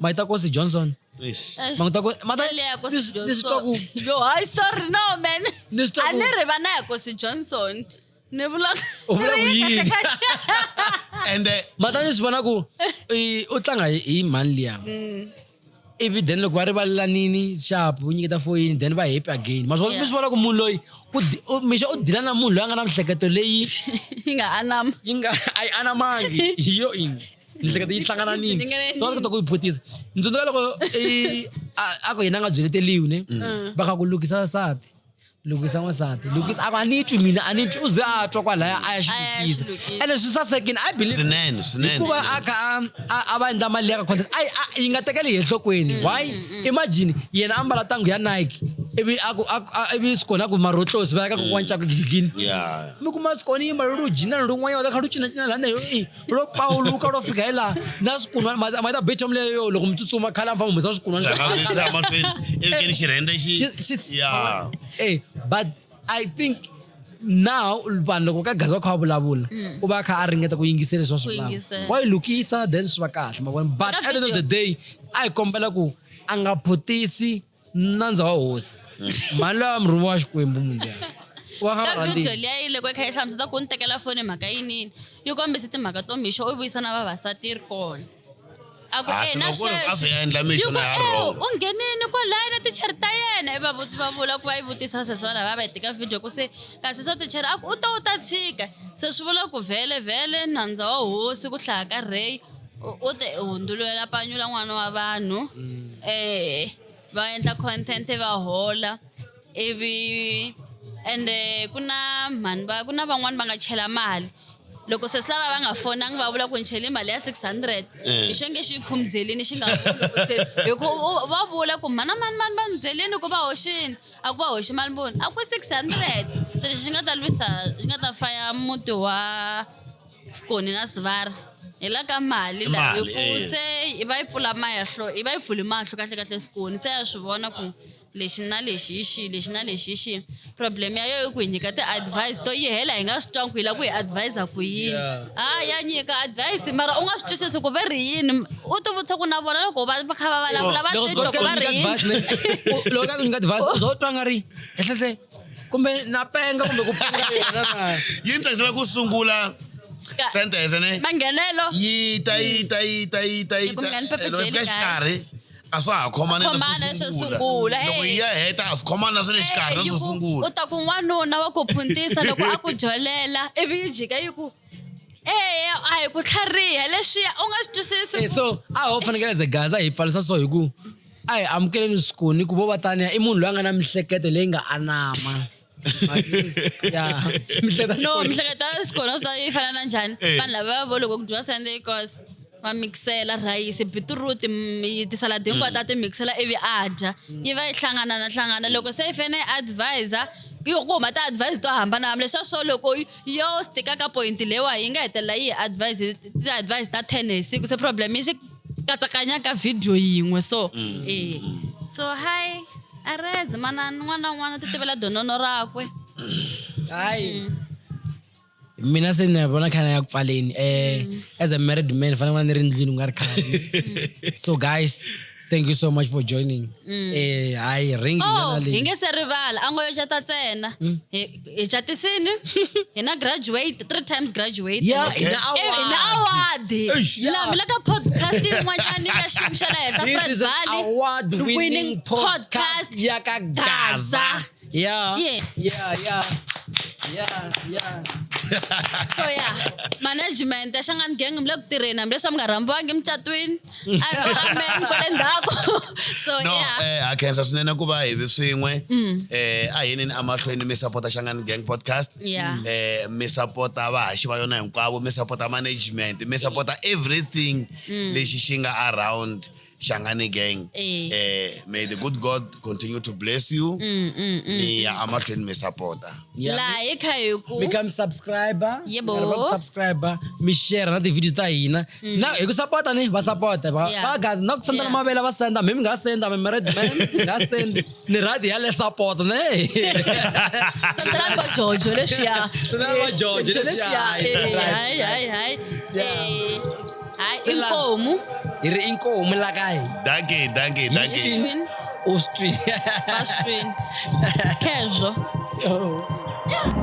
Maita Kosi Johnson. Eish. Mangta ku mata Mali ya Kosi ni swi twa ku Johnson. Yo, hayi sorry no man. Ni swi twa A ku- ni ri va na ya Kosi Johnson. Ni vula U vula ku yini? And Mata ni swi vona ku u tlanga hi mhani liya. Ivi then loko va rivalelanini sharp u nyiketa foyini then va happy again. Ma swi vona mi swi vona ku munhu loyi ku Mixo u deal na munhu loyi a nga na mihleketo leyi yi nga anama. Yi nga a yi anamangi. Hi yo ini. Mihleketo yi hlangana nini. So va kota ku yi phutisa. Ndzi tsundzuka loko a ku yena a nga byeleteliwi ne. Va kha ku lukisa nsati. Lukisa n'wansati. Lukisa a ku a ni twi mina a ni twi u ze a twa kwalaya a ya xi A ya xi lukisa. lukisa. Ene swi sasekile I believe Swinene, swinene. Hikuva a kha a va endla mali ya ka content. Ai, a, yi nga tekeli hi enhlokweni. Why? Imagine yena a mbala tangu ya Nike. Ivi a ku, a, a, ivi Sikone a ku marotlosi va ya ka kokwana Chaka gigini. Mi kuma Sikone yi mbale ro jina rin'wanyana va ta kha ro cinacina laha na yo, i, ro pawuluka ro fika hi laha. Na swikunwana, ma ta becha mule yo loko mi tsutsuma khale a mi famba mi humesa swikunwana. Swi nga fiki laha mahlweni. Ivi ke ni xirhende xi- Xi, xi, But I think now vanhu loko ka Gaza va kha va vulavula, u va kha a ringeta ku yingisela leswi va swi Ku vulaka. yingisela. Wa yi lukisa then swi va kahle, ma vona. But Eka at the end of video. the day, a hi kombela ku a nga phutisi nandza wa hosi. Mhani loyi a murhumiwa wa Xikwembu munhu luya. Wa Ka famba video rhandini. liya yi le ku yi kha yi hlamusela ku ni tekela foni mhaka yinini. Yi kombise timhaka to Mixo u vuyisa na vavasati yi ri kona. A ku, Ah, swi na nga ku ri a swi sweswi. endla Yi Mixo ku, na ya wrong. u nghenini kwalaya na tichere ta yena. I va va vula ku va yi vutisa sesi va lava va yi teka video ku se kasi swo tichere a ku u ta u ta tshika. Se swi vula ku vhele vhele nandza wa hosi ku hlaya ka Ray u te u hundzululela panyula n'wana wa vanhu. Va endla content va hola ivi ende ku na mhani va ku na van'wani va nga chela mali. Loko sesi lava va nga fonangi va vula ku ni chele mali ya 600. Hi xo nge xi yi khumudzelini xi nga vuli ku se, hi ku va vula ku mhana mani mani va ni byelini ku va hoxini, a ku va hoxi mali muni, a ku 600. Se lexi xi nga ta lwisa, xi nga ta faya muti wa Sikoni na Sivara hi la ka mali la, Mali, hi ku se i va yi pfula mahlo, i va yi pfuli mahlo kahle kahle Sikoni, se ya swi vona ku lexi na lexi hi xihi, lexi na lexi hi xihi. Problem ya yo i ku hi nyika ti-advice to yi hela hi nga swi twangi ku yi lava ku hi advise ku yini. A ya nyika advice mara u nga swi twisisi ku va ri yini. U ti vutisa ku na vona loko va kha va vulavula va Loko titwa ku va ri yini. advice ne, loko ka ku nyika advice, u za u twa nga ri kahle kahle kumbe na penga kumbe ku penga yena na. Yi ni tsakisela ku sungula Ka- sentence ne. Manghenelo. Yi ta, yi ta, yi ta, yi ta, yi Yi ku ta. nghena Pepe Loko yi fika Jelly kahle. xikarhi, a swa ha khomani na Khomana swo swo sungula. sungula, Loko yi ya heta, a swi khomani na swa le xikarhi na Yi swo ku, sungula. U ta ku n'wanuna wa ku phuntisa loko a ku jolela, ivi yi jika yi ku, eya, a hi ku tlhariha leswiya u nga swi twisisi ku So, a ho fanekele as a Gaza hi pfarisa so hi ku a hi amukeleni Sikoni ku vo va taniya i munhu loyi a nga na mihleketo leyi nga anama. Ya mihleketa No, mihleketa ya xikolo swi ta yi fana na njhani? Eh. Vanhu lava vo loko ku dyiwa Sunday course va mikisela rhayisi, beetroot, tisaladi hinkwato a ti mikisela ivi a dya. Yi va yi hlangana na hlangana. Loko se yi fane yi advisor, ku huma ti-advice to hambanahambana. Leswiya swo loko yo stika ka point leyiwa yi nga hetelela yi hi advise ti-advice ta 10 hi siku. Se problem yi swi katsakanya ka video yin'we so. Eh. So hi, a redzi manana un'wana na un'wana u ti tivela donono rakwe. Hayi. Mina se ni vona khana ya ku pfaleni as a married man fanele ni ri ndlwini ku nga ri khale. So guys, thank you so much for joining. Hayi ring Oh, yona hi leyi. nge se rivala a ngo yo cata ntsena. Hi catisini hi na graduate 3 times graduate. Yeah, Okay. hi na Eh, hi na award. award. Eish. Laha mi le ka podcast yin'wanyana ya xiyimo xa le henhla This Fred is an Bali award winning podcast ya ka Gaza. Yeah. Yes. Yeah, yeah. Yeah, yeah. So yeah, management ya Shangani Gang mi le ku tirheni hambileswi a mi nga rhambiwangi emucatweni. A hi amen kwale ndzhaku. So No, yeah. ha khensa swinene ku va hi vi swin'we. A hi yinini emahlweni mi sapota Shangani Gang podcast. Yeah. Mi sapota vahaxi va yona hinkwavo, mi sapota management, mi sapota everything lexi xi nga around Shangani Gang. May the good God continue to bless you. Mi ya emahlweni mi sapota. Yeah. Laha hi kha hi ku Become subscriber. Yebo. Mi nga subscriber, mi share na ti-video ta hina. Na hi ku sapota ni va sapota. Va Yeah. va guys, na ku senda Yeah. mavele va senda, mi nga senda, mi married man, nga send. Ni radi ya le support ne. Sendelani va Jojo leswiya. Sendelani va Jojo leswiya. Eh, Right, hayi, hayi, hayi. Yeah. Eh, hayi, Tsela- inkomu. Hi ri inkomu la kaya. Dankie, dankie, dankie. Twin. Austria. Fast twin. Khezwo. Oh. Yeah.